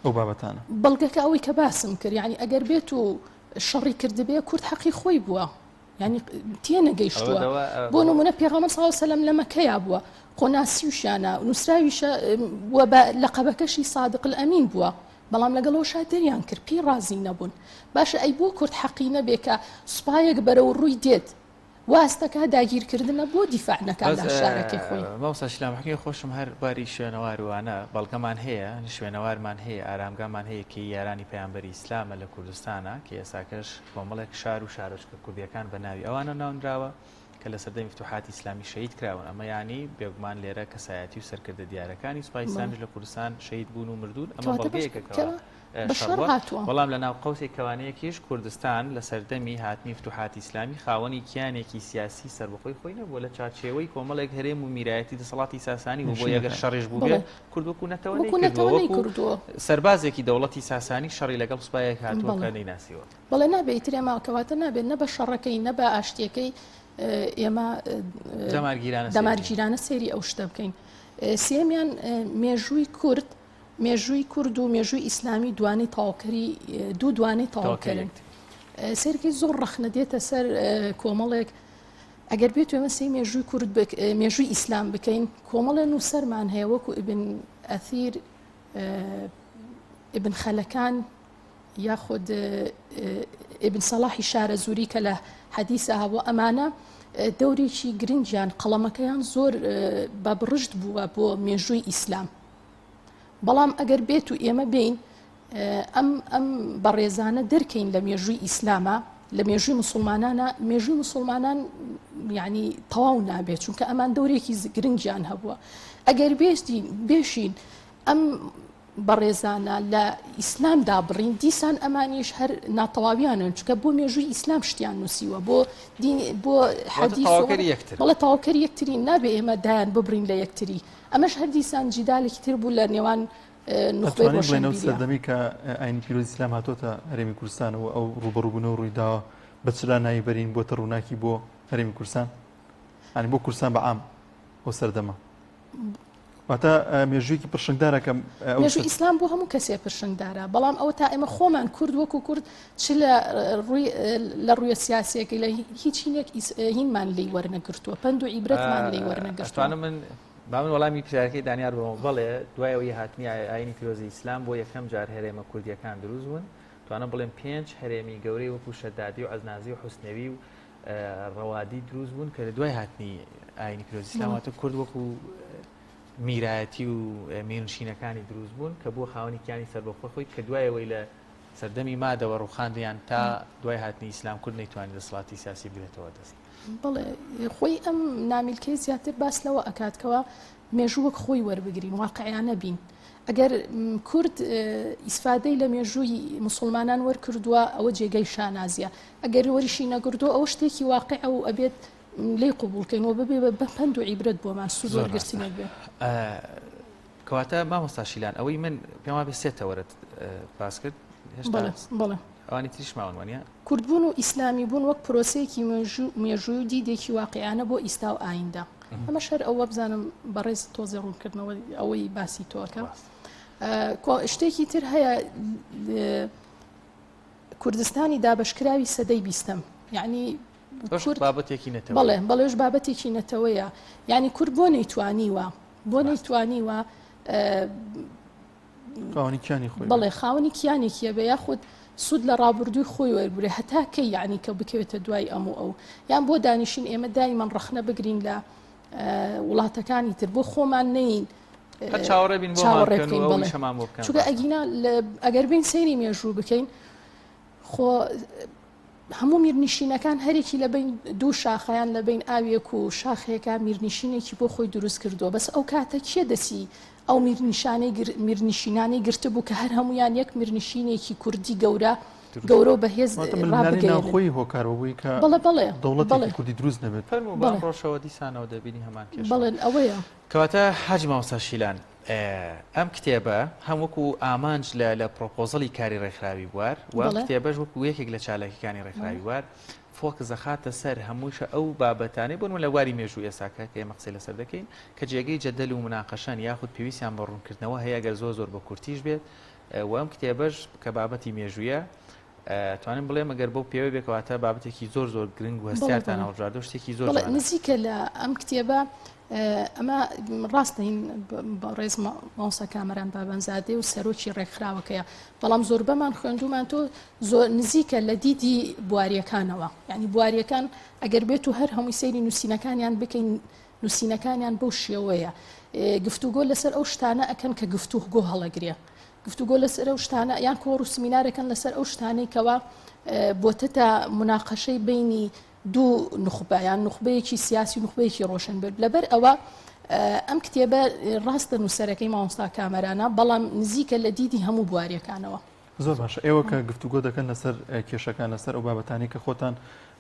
ئەو بابەتانە؟ بەڵگەکە ئەوەی کە باسم کرد یعنی ئەگەر بێت و شەڕی کردبێ کورد حەقی خۆی بووە یانی تێنەگەیشتووە بۆ نمونە پێغەمبەر صلی الله علیه وسلم لە مەکەیا بووە خۆ ناسیوشیانە نووسراویشە بووە بە لەقەبەکەشی صادق الامین بووە بەڵام لەگەڵەوەشا دەریان کرد پێی ڕازی نەبوون باشە ئەی بۆ کورد حەقی نەبێ کە سوپایەک بەرەو ڕووی دێت واستەکە داگیرکردنە بۆ دیفاع نەکات لە شارەکەی خۆی. مامۆستا شیلان بەحکمی خۆشم هەر باری شوێنەواروانە بەڵگەمان هەیە شوێنەوارمان هەیە ئارامگامان هەیە کە یارانی پەیامبەری ئیسلامە لە کوردستانە کە ئێساکەش کۆمەڵێک شار و شارۆچکە کوردیەکان بە ناوی ئەوانە ناونراوە کە لە سەردەمی فتوحاتی ئیسلامی شەهید کراون ئەمە یانی بێگومان لێرە کەسایەتی و سەرکردە دیارەکانی سوپای ئیسلامیش لە کوردستان شەهید بوون و مردوون ئەمە بەڵگەیەکە کەوا شەڕ هاتووە بەڵام لە ناو قەوسێک کەوانەیەکیش کوردستان لە سەردەمی هاتنی فتوحاتی ئیسلامی خاوەنی کیانێکی سیاسی سەربەخۆی خۆی نەبووە لە چارچێوەی کۆمەڵێک هەرێم و میرایەتی دەسەڵاتی ساسانی بوو بۆیە گەر شەڕیش بووبێ کورد وەکو نەتەوە نەیکردووە وەکو سەربازێکی دەوڵەتی ساسانی شەڕی لەگەڵ سوپایەک هاتووە کە نەیناسیوە. بەڵێ نابێ ئیتر ئێمە کەواتە نابێت نە بە شەڕەکەی نە بە ئاشتیەکەی ئێمە دەمارگیرانە سەیری ئەو شتە بکەین. سێمیان مێژووی کورد مێژووی کورد و مێژووی ئیسلامی دوانەی تەواوکەری دوو دوانەی تەواوکەرن. سەیرکەی زۆر ڕەخنە دێتە سەر کۆمەڵێک ئەگەر بێت ئێمە سەی مێژووی کورد مێژووی ئیسلام بکەین کۆمەڵێ نووسەرمان هەیە وەکو ئیبن ئەثیر ئیبن خەلەکان یاخود ئیبن سەڵاحی شارەزووری کە لە حەدیسە هەبوو ئەمانە دەورێکی گرنگیان قەڵەمەکەیان زۆر بە بڕشت بووە بۆ مێژووی ئیسلام بەڵام ئەگەر بێت و ئێمە بین ئەم ئەم بەڕێزانە دەرکەین لە مێژووی ئیسلامە لە مێژووی مسلمانانە مێژووی مسلمانان یعنی تەواو نابێت چونکە ئەمان دەورێکی گرنگیان هەبووە ئەگەر بێستین بێشین ئەم بەڕێزانە لە ئیسلام دابڕین دیسان ئەمانیش هەر ناتەواویانن چونکە بۆ مێژووی ئیسلام شتیان نووسیوە بۆ دین بۆ حەدیث بەڵێ تەواوکەری یەکتری نابێ ئێمە دایان ببڕین لە یەکتری ئەمەش هەر دیسان جیدالێکی تر بوو لە نێوان نوخبەی ئەتوانین بڵێین ئەو ڕۆشنبیریا. سەردەمەی کە ئاینی پیرۆزی ئیسلام هاتۆتە هەرێمی کوردستان و ئەو ڕووبەڕووبوونەوە ڕوویداوە بە چرا ناوی بەرین بۆتە ڕووناکی بۆ هەرێمی کوردستان یانی بۆ کوردستان بە عام ئەو سەردەمە واتە مێژوویەکی پرشنگدارە کە مێژوو ئیسلام بۆ هەموو کەسێ پرشنگدارە بەڵام ئەوە تا ئێمە خۆمان کورد وەکو کورد چ لە ڕووی لە ڕوویە سیاسیەکەی لە هیچ هینێک هینمان لی وەرنەگرتووە پەند و عیبرەتمان لی وەرنەگرتووە من با من وەڵامی پرسیارەکەی دانیار بەمەوە بەڵێ دوای ئەوەی هاتنی ئاینی پیرۆزی ئیسلام بۆ یەکەم جار هەرێمە کوردیەکان دروست بوون توانم بڵێم پێنج هەرێمی گەورەی وەکو شەدادی و عەزنازی و حوسنەوی و ڕەوادی دروست بوون کە لە دوای هاتنی ئاینی پیرۆزی ئیسلام واتە کورد وەکو میرایەتی و میرنشینەکانی دروست بوون کە بووە خاوەنی کیانی سەربەخۆ خۆی کە دوای ئەوەی لە سەردەمی مادەوە ڕوخاندیان تا دوای هاتنی ئیسلام کورد نەیتوانی دەسەڵاتی سیاسی بگرێتەوە دەست. بەڵێ خۆی ئەم نامیلکەی زیاتر باس لەوە ئەکات کەوا مێژوو وەک خۆی وەربگرین واقعیانە بین ئەگەر کورد ئیسفادەی لە مێژووی مسلمانان وەرکردووە ئەوە جێگەی شانازیە ئەگەر وەریشی نەگردووە ئەوە شتێکی واقعە و ئەبێت لێی قبوڵکەین و ببێ بە پەند و عیبرەت بۆمان سوود وەرگرتنێک بێ. کەواتە مامۆستا شیلان ئەوەی من پێم وابێ سێ تەوەرت باس کرد هێشتا بەڵێ ئەوانی تریش ماون وانە؟ کوردبوون و ئیسلامی بوون وەک پرۆسەیەکی مێژووی و دیدێکی واقیعانە بۆ ئیستا و ئایندە ئەمەش هەر ئەوە بزانم بەڕێز تۆزێ ڕوونکردنەوە ئەوەی باسی تۆکە شتێکی تر هەیە کوردستانی دابەشکراوی سەدەی بیستەم یعنی کورد بابەتێکی نەتەوە بەڵێ بەڵێش بابەتێکی نەتەوەیە یعنی کورد بۆ نەیتوانیوە بۆ نەیتوانیوە خاوەنی کیانی خۆی بەڵێ خاوەنی کیانێکیە بێ یاخود سوود لە ڕابردووی خۆی وەربگرێ هەتا کەی یعنی کە بکەوێتە دوای ئەم و ئەو یان بۆ دانیشین ئێمە دایمەن ڕەخنە بگرین لە وڵاتەکانی تر بۆ خۆمان نین چاوەڕێ بین چاوەڕێ بکەین بەڵێ چونکە ئەگینا ئەگەر بین سەیری مێژوو بکەین خۆ هەموو میرنشینەکان هەرێکی لە بین دوو شاخەیان لە بین ئاوێک و شاخێکە میرنشینێکی بۆ خۆی دروست کردووە بەس ئەو کاتە کێ دەسی ئەو میرنیشانەی میرنشینانەی گرتبوو کە هەر هەمویان یەک میرنشینێکی کوردی گەورە گەورە و بەهێز ڕابگەیەنن. خۆی هۆکار بووی کە بەڵێ بەڵێ دەوڵەتێکی کوردی دروست نەبێت. فەرموو بە ئەمڕۆشەوە دیسانەوە دەبینی هەمان کێشە. بەڵێ ئەوەیە. کەواتە حاجی مامۆستا شیلان ئەم کتێبە هەم وەکو ئامانج لە لە پرۆپۆزەڵی کاری ڕێکخراوی بوار و ئەم کتێبەش وەکو یەکێک لە چالاکیەکانی ڕێکخراوی بوار focus دەخاتە سەر هەمووشە ئەو بابەتانەی بۆ نموونە لە بواری مێژوو ئێساکە کە ئێمە قسەی لەسەر دەکەین کە جێگەی جەدەل و مناقەشەن یاخود پێویستیان بە ڕوونکردنەوە هەیە گەر زۆر زۆر بە کورتیش بێت و ئەم کتێبەش کە بابەتی مێژوویە توانم بڵێم ئەگەر بەو پێوە بێ کەواتە بابەتێکی زۆر زۆر گرنگ و هەستیارتان هەڵبژاردە شتێکی زۆر نزیکە لە ئەم کتێبە ئەمە ڕاستە هین بەڕێز مامۆستا کامەران بابانزادێ و سەرۆکی ڕێکخراوەکەیە بەڵام زۆربەمان خوێندومان تۆ زۆر نزیکە لە دیدی بواریەکانەوە یعنی بواریەکان ئەگەر بێت و هەر هەمووی سەیری نووسینەکانیان بکەین نووسینەکانیان بەو شێوەیە گفتوگۆ لەسەر ئەو شتانە ئەکەن کە گفتوگۆ هەڵەگرێ گفتوگۆ لەسەر ئەو شتانە یان کۆڕ و سمینارەکەن لەسەر ئەو شتانەی کەوا بۆتەتە مناقەشەی بینی دوو نوخبە یان نوخبەیەکی سیاسی و نوخبەیەکی ڕۆشنبیر لەبەر ئەوە ئەم کتێبە ڕاستە نووسەرەکەی مامۆستا کامەرانە بەڵام نزیکە لە دیدی هەموو بواریەکانەوە. زۆر باشە ئێوە کە گفتوگۆ دەکەن لەسەر کێشەکان لەسەر ئەو بابەتانی کە خۆتان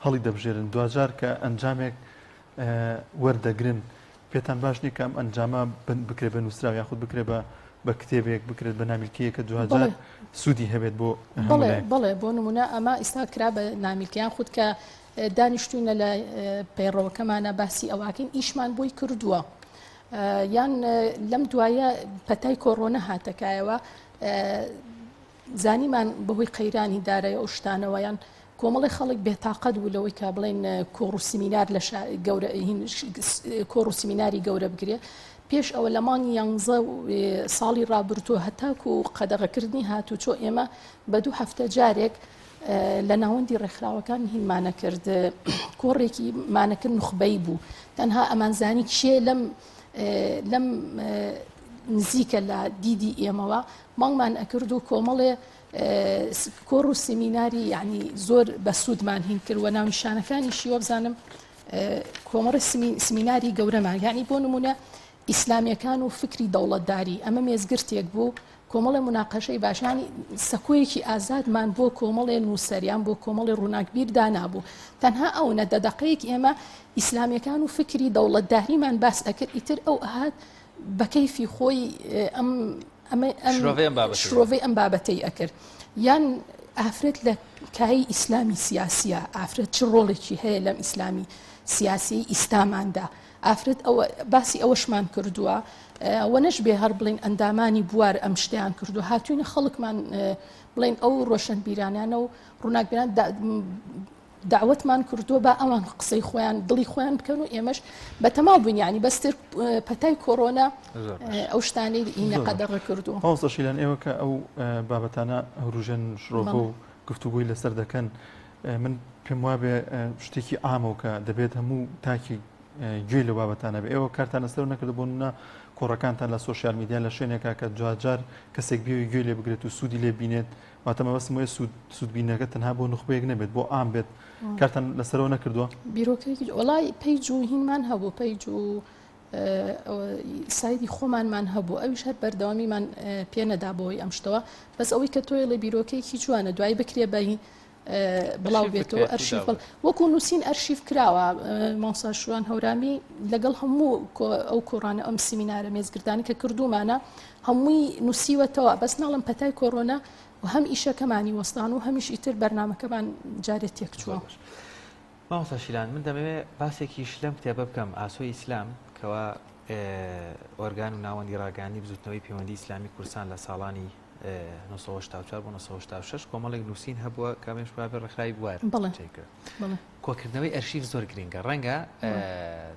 هەڵی دەبژێرن دواجار کە ئەنجامێک وەردەگرن پێتان باش نییە کە ئەم ئەنجامە بکرێت بە نووسراو یاخود بکرێت بە بە کتێبێک بکرێت بە نامیلکەیەک کە دواجار سوودی هەبێت بۆ بەڵێ بەڵێ بۆ نمونە ئەمە ئیستا کرا بە نامیلکەیان خود کە دانیشتوینە لە پەیڕەوەکەمانە باسی ئەوواکەین ئیشمان بۆی کردووە یان لەم دوایە پەتای کۆرۆنە هاتەکایەوە زانیمان بەهۆی قەیرانی دارای ئەو شتانەوە یان کۆمەڵی خەڵک بێتاقەت بوو لەوەی کە بڵێن کۆڕ و سمینار لە گەورە کۆڕ و سمیناری گەورە بگرێ پێش ئەوە لە مانگی یانزە ساڵی ڕابردوو هەتاکو و قەدەغەکردنی هاتوچۆ ئێمە بە دوو هەفتە جارێک لە ناوەندی ڕێکخراوەکان هینمانە کرد کۆڕێکی مانەکرد نوخبەی بوو تەنها ئەمانزانی کێ لەم لەم نزیکە لە دیدی ئێمەوە بانگمان ئەکرد و کۆمەڵێ کۆڕ و سیمیناری یعنی زۆر بەسوودمان هین کرد و ناونیشانەکانیشی وەبزانم کۆمەڵی سمیناری گەورەمان یعنی بۆ نمونە ئیسلامیەکان و فکری دەوڵەتداری ئەمە مێزگرتێک بوو کۆمەڵی مناقەشەی باشانی سەکۆیەکی ئازادمان بۆ کۆمەڵێ نووسەریان بۆ کۆمەڵی ڕووناکبیر دانابوو تەنها ئەو نە دەدەقەیەک ئێمە ئیسلامیەکان و فکری دەوڵەتداریمان باس ئەکرد ئیتر ئەو ئەهات بە کەیفی خۆی ئەم شرۆڤەی ئەم بابەتەی ئەکرد یان ئافرەت لە کای ئیسلامی سیاسیە ئافرەت چ ڕۆڵێکی هەیە لەم ئیسلامی سیاسی ئیستاماندا ئافرەت ئەوە باسی ئەوەشمان کردووە وە نەش بێ هەر بڵین ئەندامانی بوار ئەم شتیان کردو هاتوینە خەڵکمان بڵین ئەو ڕۆشنبیرانیانە و ڕووناکبیران دەعوەتمان کردووە با ئەوان قسەی خۆیان دڵی خۆیان بکەن و ئێمەش بەتەما بووین یعنی بەستر پەتای کۆرۆنا ئەو شتانەی ئینە قەدەغە کردووە. مامۆستا شیلان ئێوە کە ئەو بابەتانە هوروژێن شرۆڤە و گفتوگۆی لەسەر دەکەن من پێم وابێ شتێکی عامە و کە دەبێت هەموو تاکی. گوێی لەو بابەتانە بێ ئێوە کارتان لەسەر نەکردو بۆ نمونە کۆڕەکانتان لە سۆشیال میدیا لە شوێنێکا کە جاجار کەسێک بێوی گوێی لێ بگرێت و سوودی لێ بینێت واتە مەبەستم وەیە سوود سوودبینەکە تەنها بۆ نوخبەیەک نەبێت بۆ عام بێت کارتان لەسەرەوە نەکردووە؟ بیرۆکەیەکی وەڵای page و هینمان هەبوو page و سایدی خۆمانمان هەبوو ئەویش هەر بەردەوامیمان پێ نەدا بۆی ئەم شتەوە بەس ئەوەی کە تۆیڵێ بیرۆکەیەکی جوانە دوای بکرێ بە بڵاو بێتەوە ئەرشیف بڵ وەکو نووسین ئەرشیف کراوە مامۆستا شوان هەورامی لەگەڵ هەموو ئەو کۆڕانە ئەم سیمینارە مێزگردانی کە کردومانە هەمووی نووسیوەتەوە بەس ناڵم پەتای کۆرۆنا و هەم ئیشەکەمانی وەستان و هەمیش ئیتر بەرنمەکەمان جارێت تێکچووە. مامۆستا شیلان من دەمەوێت باسێکیش لەم کتێبە بکەم ئاسۆی ئیسلام کەوا ئۆرگان و ناوەندی ڕاگەیاندنی بزوتنەوەی پەیوەندی ئیسلامی کوردستان لە ساڵانی 1970 بۆ 1976 کۆمەڵێک نووسین هەبووە کە مێش وابێ ڕێکخراوی بوار کرد کۆکردنەوەی ئەرشیف زۆر گرنگە ڕەنگە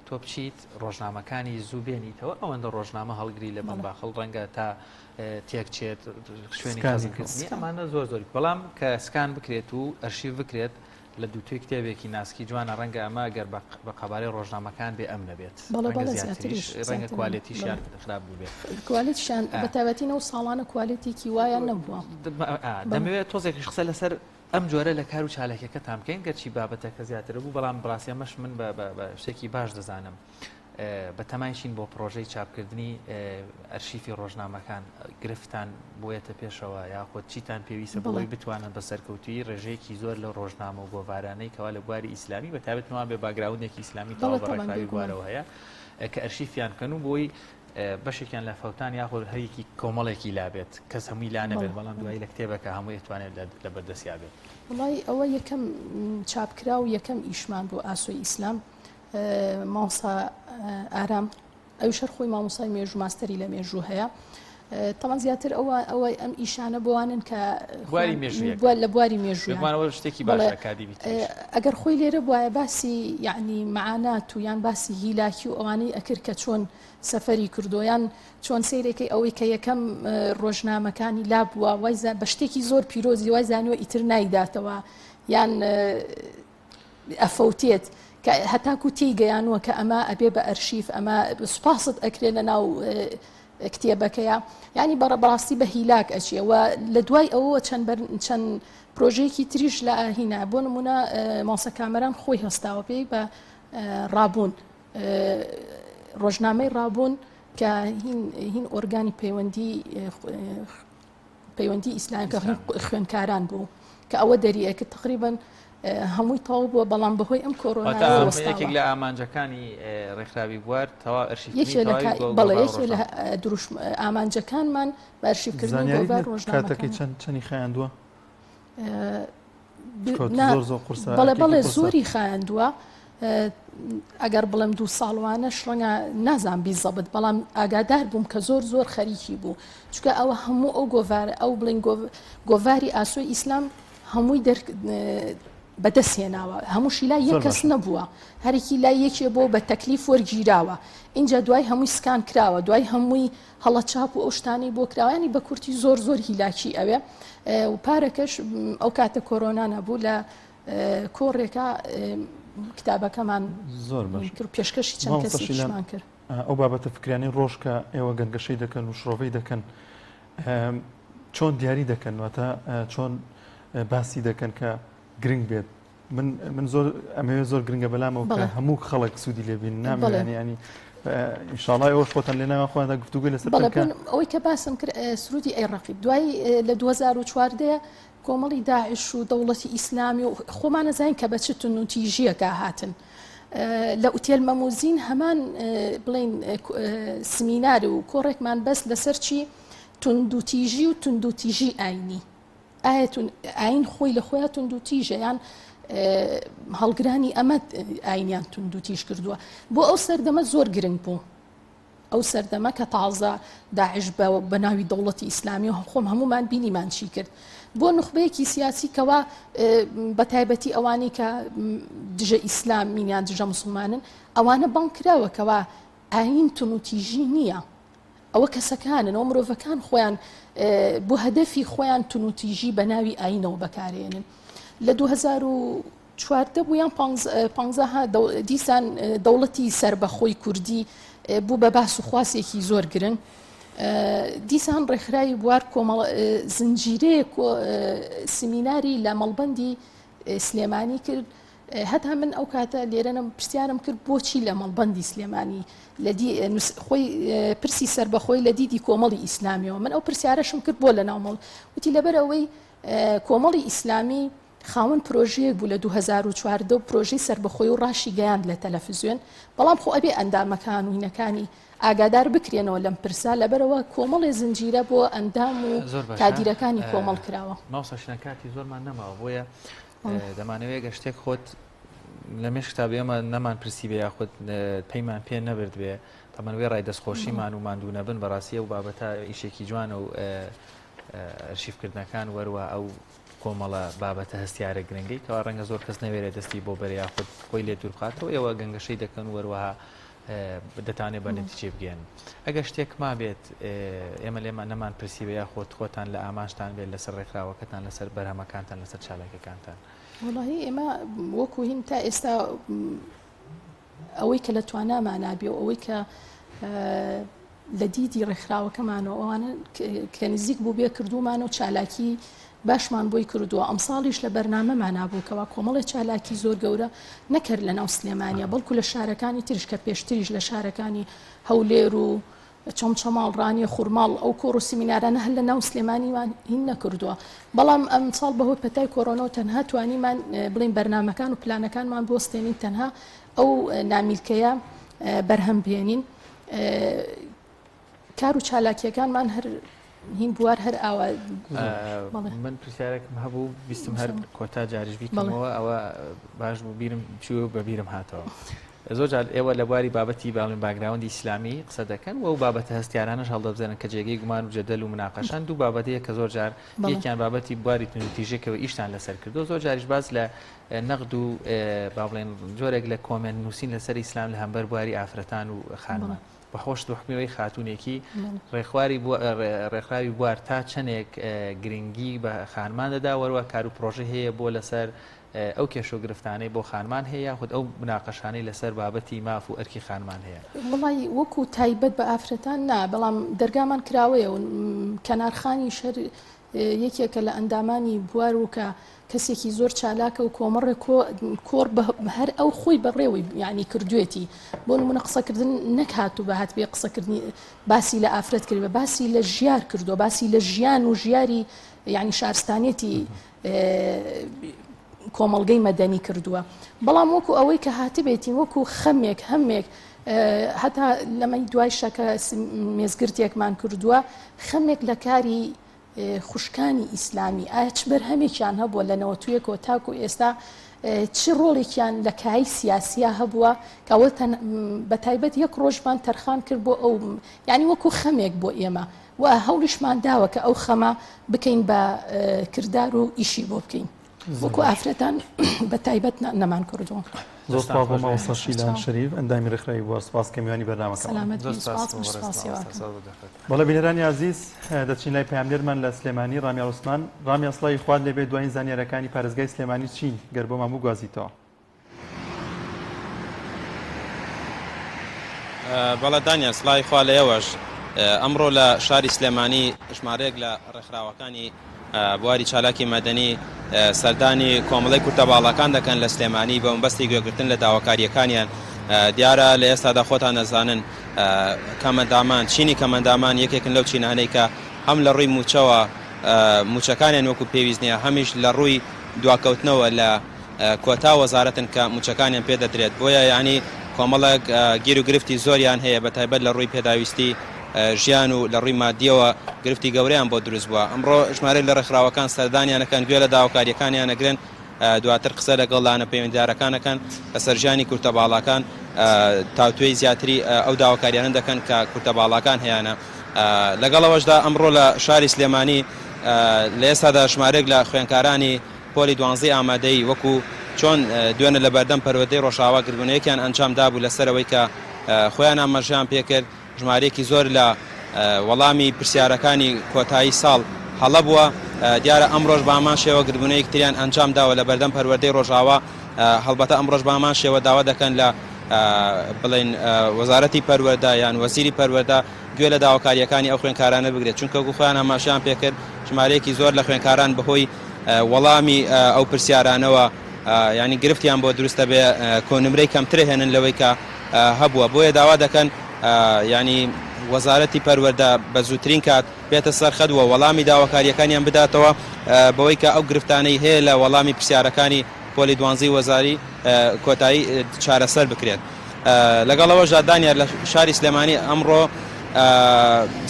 تۆ بچیت ڕۆژنامەکانی زوو بێنیتەوە ئەوەندە ڕۆژنامە هەڵگری لە بن باخڵ ڕەنگە تا تێکچێت شوێنی خەزنکردنی ئەمانە زۆر زۆری بەڵام کە سکان بکرێت و ئەرشیف بکرێت لە دووتوێی کتێبێکی ناسکی جوانە ڕەنگە ئەمە گەر بە قەبارەی ڕۆژنامەکان بێ ئەم نەبێت بەڵێ ڕەنگە بەڵێ زیاتریش زیاتریش ڕەنگە زیاتر کوالێتیشیان بەڵێ خراپ بووبێ کوالێتیشیان ئا. بە تایبەتی نەو ساڵانە کوالێتێکی وایان نەبووە ئا، بەڵێ. دەمەوێت تۆزێکیش قسە لەسەر ئەم جۆرە لە کار و چالاکیەکەتان بکەین گەرچی بابەتەکە زیاتر بوو بەڵام بەڕاستی ئەمەش من بە بە بە شتێکی باش دەزانم بەتەمای چین بۆ پڕۆژەی چاپکردنی ئەرشیفی ڕۆژنامەکان گرفتان بۆیەتە پێشەوە یاخود چیتان پێویستە بۆی بتوانن بە سەرکەوتوی ڕێژەیەکی زۆر لە ڕۆژنامە و گۆڤارانەی کەوا لە بواری ئیسلامی بە تایبەت نوان بێ background ێکی ئیسلامی تەواو بە ڕێکخراوی بوارەوە هەیە کە ئەرشیفیان بکەن و بۆی بەشێکیان لە فەوتان یاخود هەریەکی کۆمەڵێکی لابێت کەس هەمووی لا نەبێت بەڵام دوایی لە کتێبەکە هەمووی ئەتوانێت لە بەردەستیا بێت. وڵی ئەوە یەکەم چاپکراو یەکەم ئیشمان بۆ ئاسۆی ئیسلام مامۆستا ئارام ئەویش هەر خۆی مامۆستای مێژوو ماستەری لە مێژوو هەیە تەمان زیاتر ئەوە ئەوەی ئەم ئیشانە بۆوانن کە بواری مێژوویەک لە بواری مێژووانەوە شتێکی باش ئەکادیمی ئەگەر خۆی لێرە بواە باسی یعنی معانات و یان باسی هیلاکی و ئەوانەی ئەکرد کە چۆن سەفەری کردو یان چۆن سیرێکی ئەوەی کە یەکەم ڕۆژنامەکانی لا بووە وای بە شتێکی زۆر پیرۆزی وای زانیوە ئیتر نایداتەوە یان ئەفەوتێت کە هەتاکو تێی گەیانووە کە ئەمە ئەبێ بە ئەرشیف ئەمە سوپاست ئەکرێ لە ناو کتێبەکەیە ینی بەڕە بەڕاستی بە هیلاک ئەچێ و لە دوای ئەوە چەند بەر چەند پرۆژەیەکی تریش لە هینا بۆ نمونە ماسە کامەران خۆی هەستاوە پێی بە ڕابوون ڕۆژنامەی ڕابوون کە هین هین ئۆرگانی پەیوەندی پەیوەندی ئیسلام کە خوێندکاران بوو کە ئەوە دەری ئەکرد تقریبا هەمووی تەواو بووە بەڵام بەهۆی ئەم کۆرۆنا یەکێک لە ئامانجەکانی ڕێکخراوی بوار تەوا ئەرشیف بەڵێ یەکێ لە دروشم ئامانجەکانمان بە ئەرشیفکردنی گۆڤار ڕۆژنامەکەی چەند چەنی خایاندووە بەڵێ بەڵێ زۆری خایاندووە ئەگەر بڵێم دوو ساڵوانەش ڕەنگە نازان بیزەبت بەڵام ئاگادار بووم کە زۆر زۆر خەریکی بوو چونکە ئەوە هەموو ئەو گۆڤار ئەو بڵین گۆڤاری ئاسۆی ئیسلام هەمووی دەر بەدەست هێناوە هەمووشی لای یەک کەس نەبووە هەرێکی لای یەکێ بۆ بە تەکلیف وەرگیراوە اینجا دوای هەمووی سکان کراوە دوای هەمووی هەڵە چاپ و ئەو شتانەی بۆ کراوانی بە کورتی زۆر زۆر هیلاکی ئەوێ و پارەکەش ئەو کاتە کۆرۆنا نەبوو لە کۆڕێکا کتابەکەمان زۆر باش کرد پێشکەشی چەند کەسێکیشمان کرد. ئەو بابەتە فکریانەی ڕۆژ کە ئێوە گەنگەشەی دەکەن و شڕۆڤەی دەکەن چۆن دیاری دەکەن واتە چۆن باسی دەکەن کە گرنگ بێت من من زۆر ئەمەوێ زۆر گرنگە بەلامەوە کە هەموو خەڵک سوودی لێبین نامێنی ینی ئینشاڵای ئەوش خۆتان لێ ناوە خۆیاندا گفتوگۆی لەسەر بکەن ئەوەی کە باسم کرد سرودی ئەی ڕەقیب دوای لە 2014 کۆمەڵی داعش و دەوڵەتی ئیسلامی و خۆمان ئەزانین کە بە چ توندوتیژییەکا هاتن. لە ئوتێل مەموزین هەمان بڵین سمینار و کۆڕێکمان بەس لەسەر چی توندوتیژی و توندوتیژی ئاینی ئایا ئاین خۆی لە خۆیان توندوتیژە یان هەڵگرانی ئەمە ئاینیان توندوتیژ کردووە بۆ ئەو سەردەمە زۆر گرنگ بوو ئەو سەردەمە کە تازە داعش بە ناوی دەوڵەتی ئیسلامی و خۆم هەموومان بینیمان چی کرد بۆ نوخبەیەکی سیاسی کەوا بە تایبەتی ئەوانەی کە دژە ئیسلامین یان دژە مسلمانن ئەوانە بانگ کراوە کەوا ئاین تونوتیژی نییە ئەوە کەسەکانن ئەو مرۆڤەکان خۆیان بۆ هەدەفی خۆیان تونوتیژی بە ناوی ئاینەوە بەکارێنن لە 2000. 14 بوو یان پانزە ها دیسان دەوڵەتی سەربەخۆی کوردی بوو بە باس و خواسێکی زۆر گرنگ. دیسان ڕێکخراوی بوار کۆمەڵ زنجیرەیەک سمیناری لە مەڵبەندی سلێمانی کرد هەتا من ئەو کاتە لێرەنم پرسیارم کرد بۆچی لە مەڵبەندی سلێمانی لە خۆی پرسی سەربەخۆی لە دیدی کۆمەڵی ئیسلامیەوە من ئەو پرسیارەشم کرد بۆ لە ناومەڵ وتی لەبەر ئەوەی کۆمەڵی ئیسلامی خاوەن پرۆژەیەک بوو لە 2014 و پرۆژەی سەربەخۆی و ڕاشی گەیاند لە تەلەفزیۆن بەڵام خۆ ئەبێ ئەندامەکان و هینەکانی ئاگادار بکرێنەوە لەم پرسە لەبەرئەوە کۆمەڵێ زنجیرە بۆ ئەندام و کادیرەکانی کۆمەڵ کراوە. مامۆستا شیلان کاتی زۆرمان نەماوە بۆیە دەمانەوێت گەر شتێک خۆت لە مێشکتا بێ ئێمە نەمان پرسی بێ یاخود پەیمان پێ نەبرد بێ تەمەن وێ ڕای دەستخۆشیمان و ماندوو نەبن بەڕاستی ئەو بابەتە ئیشێکی جوانە و ئەرشیفکردنەکان وەروە ئەو کۆمەڵە بابەتە هەستیارە گرنگەی کەوا ڕەنگە زۆر کەس نەوێرێت دەستی بۆ بەرێ یاخود خۆی لێ دوور بخاتەوە ئێوە گەنگەشەی دەکەن و وەروەها دەتانێت بە نەتیجەی بگەن ئەگەر شتێک مابێت ئێمە لێمان نەمان پرسی بێ یاخود خۆتان لە ئامانجتان بێت لەسەر ڕێکخراوەکەتان لەسەر بەرهەمەکانتان لەسەر چالاکەکانتان. وەڵاهی ئێمە وەکو هین تا ئێستا ئەوەی کە لە توانامانا بێ و ئەوەی کە لە دیدی ڕێکخراوەکەمانەوە ئەوانە کە نزیک بوو بێ کردومانە و چالاکی باشمان بۆی کردووە ئەمساڵیش لە بەرنامەمانا بوو کەوا کۆمەڵێ چالاکی زۆر گەورە نەکرد لە ناو سلێمانیا بەڵکو لە شارەکانی تریش کە پێشتریش لە شارەکانی هەولێر و چەمچەماڵ، ڕانیە، خورماڵ، ئەو کۆڕ و سیمینارانە هەر لە ناو سلێمانیمان هین نەکردووە، بەڵام ئەمساڵ بەهۆی پەتای کۆرۆنەوە تەنها توانیمان بڵێین بەرنامەکان و پلانەکانمان بوەستێنین تەنها ئەو نامیلکەیە بەرهەم بهێنین. کار و چالاکیەکانمان هەر هین بوار هەر ئاوا من پرسیارێکم هەبوو بیستم هەر کۆتا جاریش بیکەمەوە ئەوە باش بوو بیرم چوو بە بیرم هاتەوە. زۆر جار ئێوە لە بواری بابەتی باڵین باگراوندی ئیسلامی قسە دەکەن و ئەو بابەتە هەستیارانەش هەڵدەبزێنن کە جێگەی گومان و جەدەل و مناقەشەن دوو بابەتەیە کە زۆر جار یەکیان بابەتی بواری توندوتیژێکەوە ئیشتان لەسەر کردو زۆر جاریش باس لە نەقد و با بڵێن جۆرێک لە comment نووسین لەسەر ئیسلام لە هەمبەر بواری ئافرەتان و خانمان بە خۆشت و حکمیەوەی خاتونێکی ڕێکخواری ڕێکخراوی بوار تا چەندێک گرنگی بە خانمان دەدا وەروە کار و پرۆژە هەیە بۆ لەسەر ئەو کێشە و گرفتانەی بۆ خانمان هەیە یاخود ئەو مناقەشانەی لەسەر بابەتی ماف و ئەرکی خانمان هەیە؟ وەڵای وەکو تایبەت بە ئافرەتان نا، بەڵام دەرگامان کراوەیە و کەنار خانیش هەر یەکێکە لە ئەندامانی بوار و کە کەسێکی زۆر چالاکە و کۆمەڕێک کۆڕ هەر ئەو خۆی بەڕێوەی یعنی کردوێتی بۆ نمونە قسەکردن نەک هاتوو بە هاتبێ قسەکردنی باسی لە ئافرەت کرد بە باسی لە ژیار کردووە باسی لە ژیان و ژیاری یعنی شارستانیەتی کۆمەڵگەی مەدەنی کردووە بەڵام وەکو ئەوەی کە هاتبێتین وەکو خەمێک هەمێک هەتا لەمەی دوای شەکە مێزگرتێکمان کردووە خەمێک لە کاری خوشکانی ئیسلامی ئایا چ بەرهەمێکیان هەبووە لە نەوەتویەکەوە تاکو ئێستا چ ڕۆڵێکیان لە کای سیاسیا هەبووە کەەوە بە تایبەت یەک ڕۆژمان تەرخان کرد بۆ ئەو ینی وەکو خەمێک بۆ ئێمە و هەوڵیشمان داوە کە ئەو خەمە بکەین بە کردار و ئیشی بۆ بکەین وەکو ئافرەتان بە تایبەت نەمان کردووە. زۆر سپاس بۆ مامۆستا شیلان شەریف ئەندامی ڕێکخراوی بوار سپاس کە میوانی بەرنامەکەمان. سەلامەت بی سپاس منیش سپاسی ئەوەکەم. بەڵێ بینەرانی ئازیز دەچین لای پەیامنێرمان لە سلێمانی ڕامیار عوسمان ڕامیار سڵاوی خوات لێبێت دوایین زانیارەکانی پارێزگای سلێمانی چین گەر بۆمان بگوازیتەوە. بەڵێ دانیال سڵاوی خوا لە ئێوەش. ئەمڕۆ لە شاری سلێمانی ژمارەیەک لە ڕێکخراوەکانی بواری چالاکی مەدەنی سەردانی کۆمەڵەی کورتە باڵاکان دەکەن لە سلێمانی بە مەبەستی گوێگرتن لە داواکارییەکانیان. دیارە لە ئێستادا خۆتان دەزانن کەمەندامان چینی کەمەندامان یەکێکن لەو چینانەی کە هەم لە ڕووی مووچەوە مووچەکانیان وەکو پێویست نییە هەمیش لە ڕووی دواکەوتنەوە لە کۆتا وەزارەتن کە مووچەکانیان پێ دەدرێت، بۆیە یانی کۆمەڵێک گیر و گرفتی زۆریان هەیە بە تایبەت لە ڕووی پێداویستی ژیان و لە ڕووی مادییەوە گرفتی گەورەیان بۆ دروست بووە. ئەمڕۆ ژمارەیەک لە ڕێکخراوەکان سەردانیان ئەکەن، گوێ لە داواکارییەکانیان ئەگرن، دواتر قسە لەگەڵ لایەنە پەیوەندیدارەکان ئەکەن لەسەر ژیانی کورتە باڵاکان، تاوتوێی زیاتری ئەو داواکارییانە دەکەن کە کورتە باڵاکان هەیانە. لەگەڵ ئەوەشدا ئەمڕۆ لە شاری سلێمانی لە ئێستادا ژمارەیەک لە خوێندکارانی پۆلی دوانزەی ئامادەیی وەکو چۆن دوێنێ لە بەردەم پەروەردەی ڕۆژئاوا گردبوونەیەکیان ئەنجام دابوو لەسەر ئەوەی کە خۆیان ئاماژەیان پێکرد ژمارەیەکی زۆر لە وەڵامی پرسیارەکانی کۆتایی ساڵ هەڵە بووە دیارە ئەمڕۆش بە هەمان شێوە گردبوونەیەکی تریان ئەنجام داوە لە بەردەم پەروەردەی ڕۆژئاوا. هەڵبەتە ئەمڕۆش بە هەمان شێوە داوا دەکەن لە بڵێن وەزارەتی پەروەردە یان وەزیری پەروەردە گوێ لە داواکارییەکانی ئەو خوێندکارانە بگرێت، چونکە وەکو خۆیان ئاماژەیان پێکرد ژمارەیەکی زۆر لە خوێندکاران بەهۆی وەڵامی ئەو پرسیارانەوە یانی گرفتیان بۆ دروست دەبێ کۆنمرەی کەمتر هێنن لەوەی کە هەبووە بۆیە داوا دەکەن یانی وەزارەتی پەروەردە بە زووترین کات بێتە سەر خەت و وەڵامی داواکارییەکانیان بداتەوە بەوەی کە ئەو گرفتانەی هەیە لە وەڵامی پرسیارەکانی پۆلی دوانزەی وەزاری کۆتایی چارەسەر بکرێت. لەگەڵ ئەوەشدا دانیار لە شاری سلێمانی ئەمڕۆ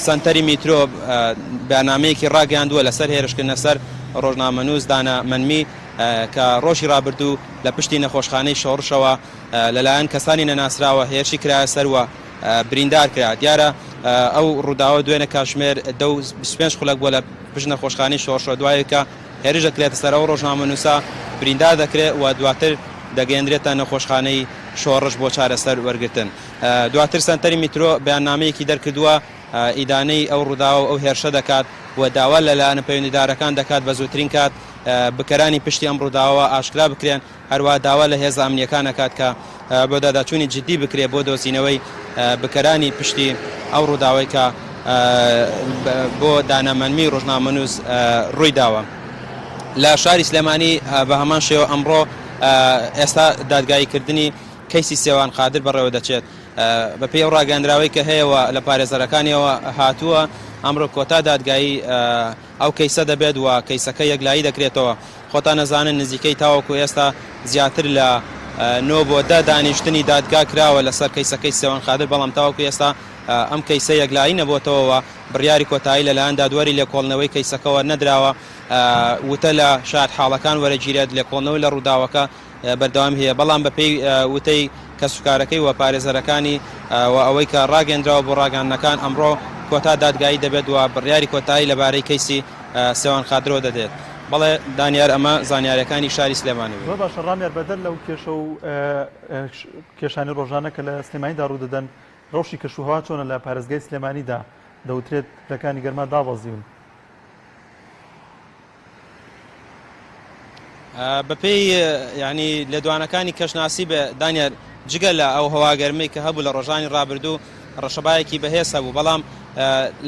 سەنتەری میترۆ بەیاننامەیەکی ڕاگەیاندووە لەسەر هێرشکردنە سەر ڕۆژنامەنووس دانا مەنمی کە ڕۆژی ڕابردوو لە پشتی نەخۆشخانەی شۆڕشەوە لەلایەن کەسانی نەناسراوە هێرشی کرایە سەر و بریندار کرا. دیارە ئەو ڕووداوە دوێنێ کاتژمێر دە و 25 خولەک بووە لە پشت نەخۆشخانەی شۆڕشەوە دوای کە هێرش دەکرێتە سەر ئەو ڕۆژنامەنووسە بریندار دەکرێت و دواتر دەگەیەندرێتە نەخۆشخانەی شۆڕش بۆ چارەسەر وەرگرتن. دواتر سەنتەری میترۆ بەیاننامەیەکی دەرکردووە ئیدانەی ئەو ڕووداوە و ئەو هێرشە دەکات و داوا لە لایەنە پەیوەندیدارەکان دەکات بە زووترین کات بکەرانی پشتی ئەم ڕووداوە ئاشکرا بکرێن، هەروەها داوا لە هێزە ئەمنییەکان ئەکات کە بەدواداچوونی جددی بکرێت بۆ دۆزینەوەی بکەرانی پشتی ئەو ڕووداوەی کە بۆ دانا مەنمی ڕۆژنامەنووس ڕوویداوە. لە شاری سلێمانی بە هەمان شێوە ئەمڕۆ ئێستا دادگاییکردنی کەیسی سێوان قادر بەڕێوە دەچێت. بەپێی ئەو ڕاگەیاندراوەی کە هەیە و لە پارێزەرەکانیەوە هاتووە، ئەمڕۆ کۆتا دادگایی ئەو کەیسە دەبێت و کەیسەکە یەکلایی دەکرێتەوە. خۆتان ئەزانن نزیکەی تاوەکو ئێستا زیاتر لە نۆ بۆ دە دانیشتنی دادگا کراوە لەسەر کەیسەکەی سێوان قادر، بەڵام تاوەکو ئێستا ئەم کەیسە یەکلایی نەبۆتەوە و بڕیاری کۆتایی لەلایەن دادوەری لێکۆڵینەوەی کەیسەکەوە نەدراوە، وتە لە شایەتحاڵەکان وەرەگیرێت، لێکۆڵینەوە لە ڕووداوەکە بەردەوامی هەیە، بەڵام بەپێی وتەی کەسوکارەکەی و پارێزەرەکانی و ئەوەی کە ڕاگەیەندراوە بۆ ڕاگەیاندنەکان، ئەمڕۆ کۆتا دادگایی دەبێت و بڕیاری کۆتایی لەبارەی کەیسی سێوان قادرەوە دەدرێت. بەڵێ دانیار ئەمە زانیاریەکانی شاری سلێمانی بوو. زۆر باشە ڕامیار، بەدەر لەو کێشە و کێشانەی ڕۆژانە کە لە سلێمانیدا ڕوودەدەن، ڕەوشی کەشوهەوا چۆنە لە پارێزگای سلێمانیدا؟ دەوترێت پلەکانی گەرما دابەزیون. بەپێی یعنی لێدوانەکانی کەشناسی بێ دانیار جگە لە ئەو هەوا گەرمەی کە هەبوو لە ڕۆژانی ڕابردوو ڕەشەبایەکی بەهێز هەبوو بەڵام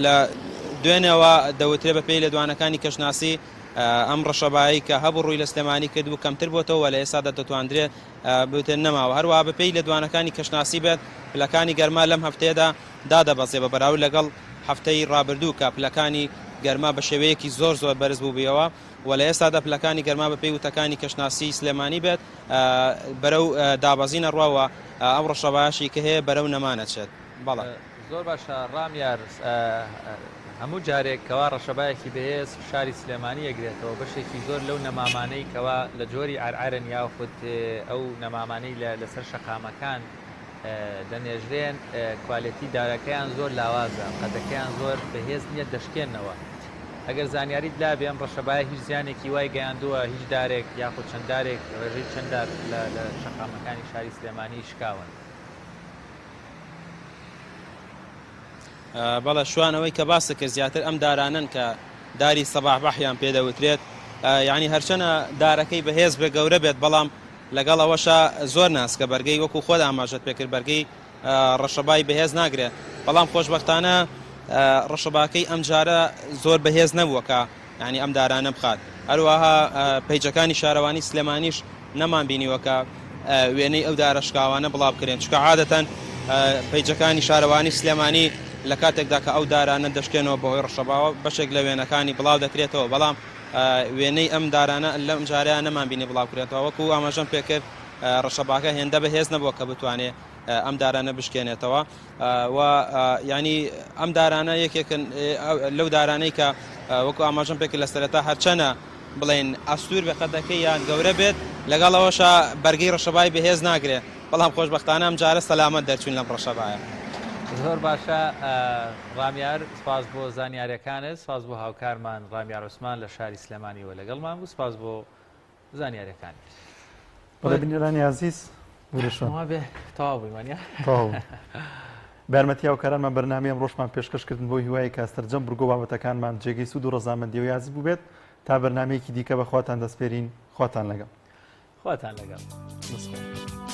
لە دوێنێوە دەوترێ بەپێی لێدوانەکانی کەشناسی ئەم ڕەشەبایی کە هەبوو ڕووی لە سلێمانی کرد و کەمتر بۆتەوە لە ئێستادا دەتواندرێت بوترێت نەماوە هەروەها بەپێی لێدوانەکانی کەشناسی بێت پلەکانی گەرما لەم هەفتەیەدا دادەبەزێ بە بەراورد لەگەڵ هەفتەی ڕابردوو کە پلەکانی گەرما بە شێوەیەکی زۆر زۆر بەرز بووبیەوە و لە ئێستادا پلەکانی گەرما بەپێی وتەکانی کەشناسی سلێمانی بێت بەرەو دابەزین ئەڕوا و ئەو ڕەشەبایەشی کە هەیە بەرەو نەمان ئەچێت. بەڵێ. زۆر باشە ڕامیار هەموو جارێک کەوا ڕەشەبایەکی بەهێز شاری سلێمانی ئەگرێتەوە بەشێکی زۆر لەو نەمامانەی کەوا لە جۆری عەرعەرن یاخود ئەو نەمامانەی لەسەر شەقامەکان دەنێژرێن کوالێتی دارەکەیان زۆر لاوازە قەدەکەیان زۆر بەهێز نییە دەشکێنەوە ئەگەر زانیاریت لابێ ئەم ڕەشەبایە هیچ زیانێکی وای گەیاندووە هیچ دارێک یاخود چەند دارێک ڕێژەی چەند دار لە شەقامەکانی شاری سلێمانی شکاون؟ بەڵێ شوان ئەوەی کە باست کرد زیاتر ئەم دارانەن کە داری سەباحبەحیان پێ دەوترێت یعنی هەرچەنە دارەکەی بەهێز بێ گەورە بێت بەڵام لەگەڵ ئەوەشا زۆر ناسکە بەرگەی وەکو خۆت ئاماژەت پێکرد بەرگەی ڕەشەبای بەهێز ناگرێت بەڵام خۆشبەختانە ڕەشەباکەی ئەمجارە زۆر بەهێز نەبووە کە یعنی ئەم دارانە بخات هەروەها پەیجەکانی شارەوانی سلێمانیش نەمان بینیوە کە وێنەی ئەو دارە شکاوانە بڵاو بکرێن چونکە عادەتەن پەیجەکانی شارەوانی سلێمانی لە کاتێکدا کە ئەو دارانە دەشکێنەوە بەهۆی ڕەشەباوە بەشێک لە وێنەکانی بڵاو دەکرێتەوە بەڵام وێنەی ئەم دارانە لەم جارەیان نەمان بینی بڵاو کرێتەوە وەکو ئاماژەم پێکرد ڕەشەباکە هێندە بەهێز نەبووە کە بتوانێت ئەم دارانە بشکێنێتەوە و ینی ئەم دارانە یەکێکن لەو دارانەی کە وەکو ئاماژەم پێکرد لە سەرەتا هەرچەنە بڵێن ئەستور بێ قەدەکەی یان گەورە بێت لەگەڵ ئەوەشا بەرگەی ڕەشەبای بەهێز ناگرێ بەڵام خۆشبەختانە ئەم جارە سەلامەت دەرچوین لەم ڕەشەبایە. زۆر باشە ڕامیار سپاس بۆ زانیاریەکانت سپاس بۆ هاوکارمان ڕامیار عوسمان لە شاری سلێمانیەوە لەگەڵمان بوو سپاس بۆ زانیاریەکانی. بەڵێ بینەرانی ئازیز ورشە وابێ تەواو بووین وانە؟ تەواو بە یارمەتی هاوکارانمان بەرنامەی ئەمڕۆشمان پێشکەش کردن بۆ هیوای کە سەرجەم بڕگە و بابەتەکانمان جێگەی سوود و ڕەزامەندی و یازی بووبێت تا بەرنامەیەکی دیکە بە خواتان دەسپێرین خواتان لەگەڵ. خواتان لەگەڵ. دەست خۆش.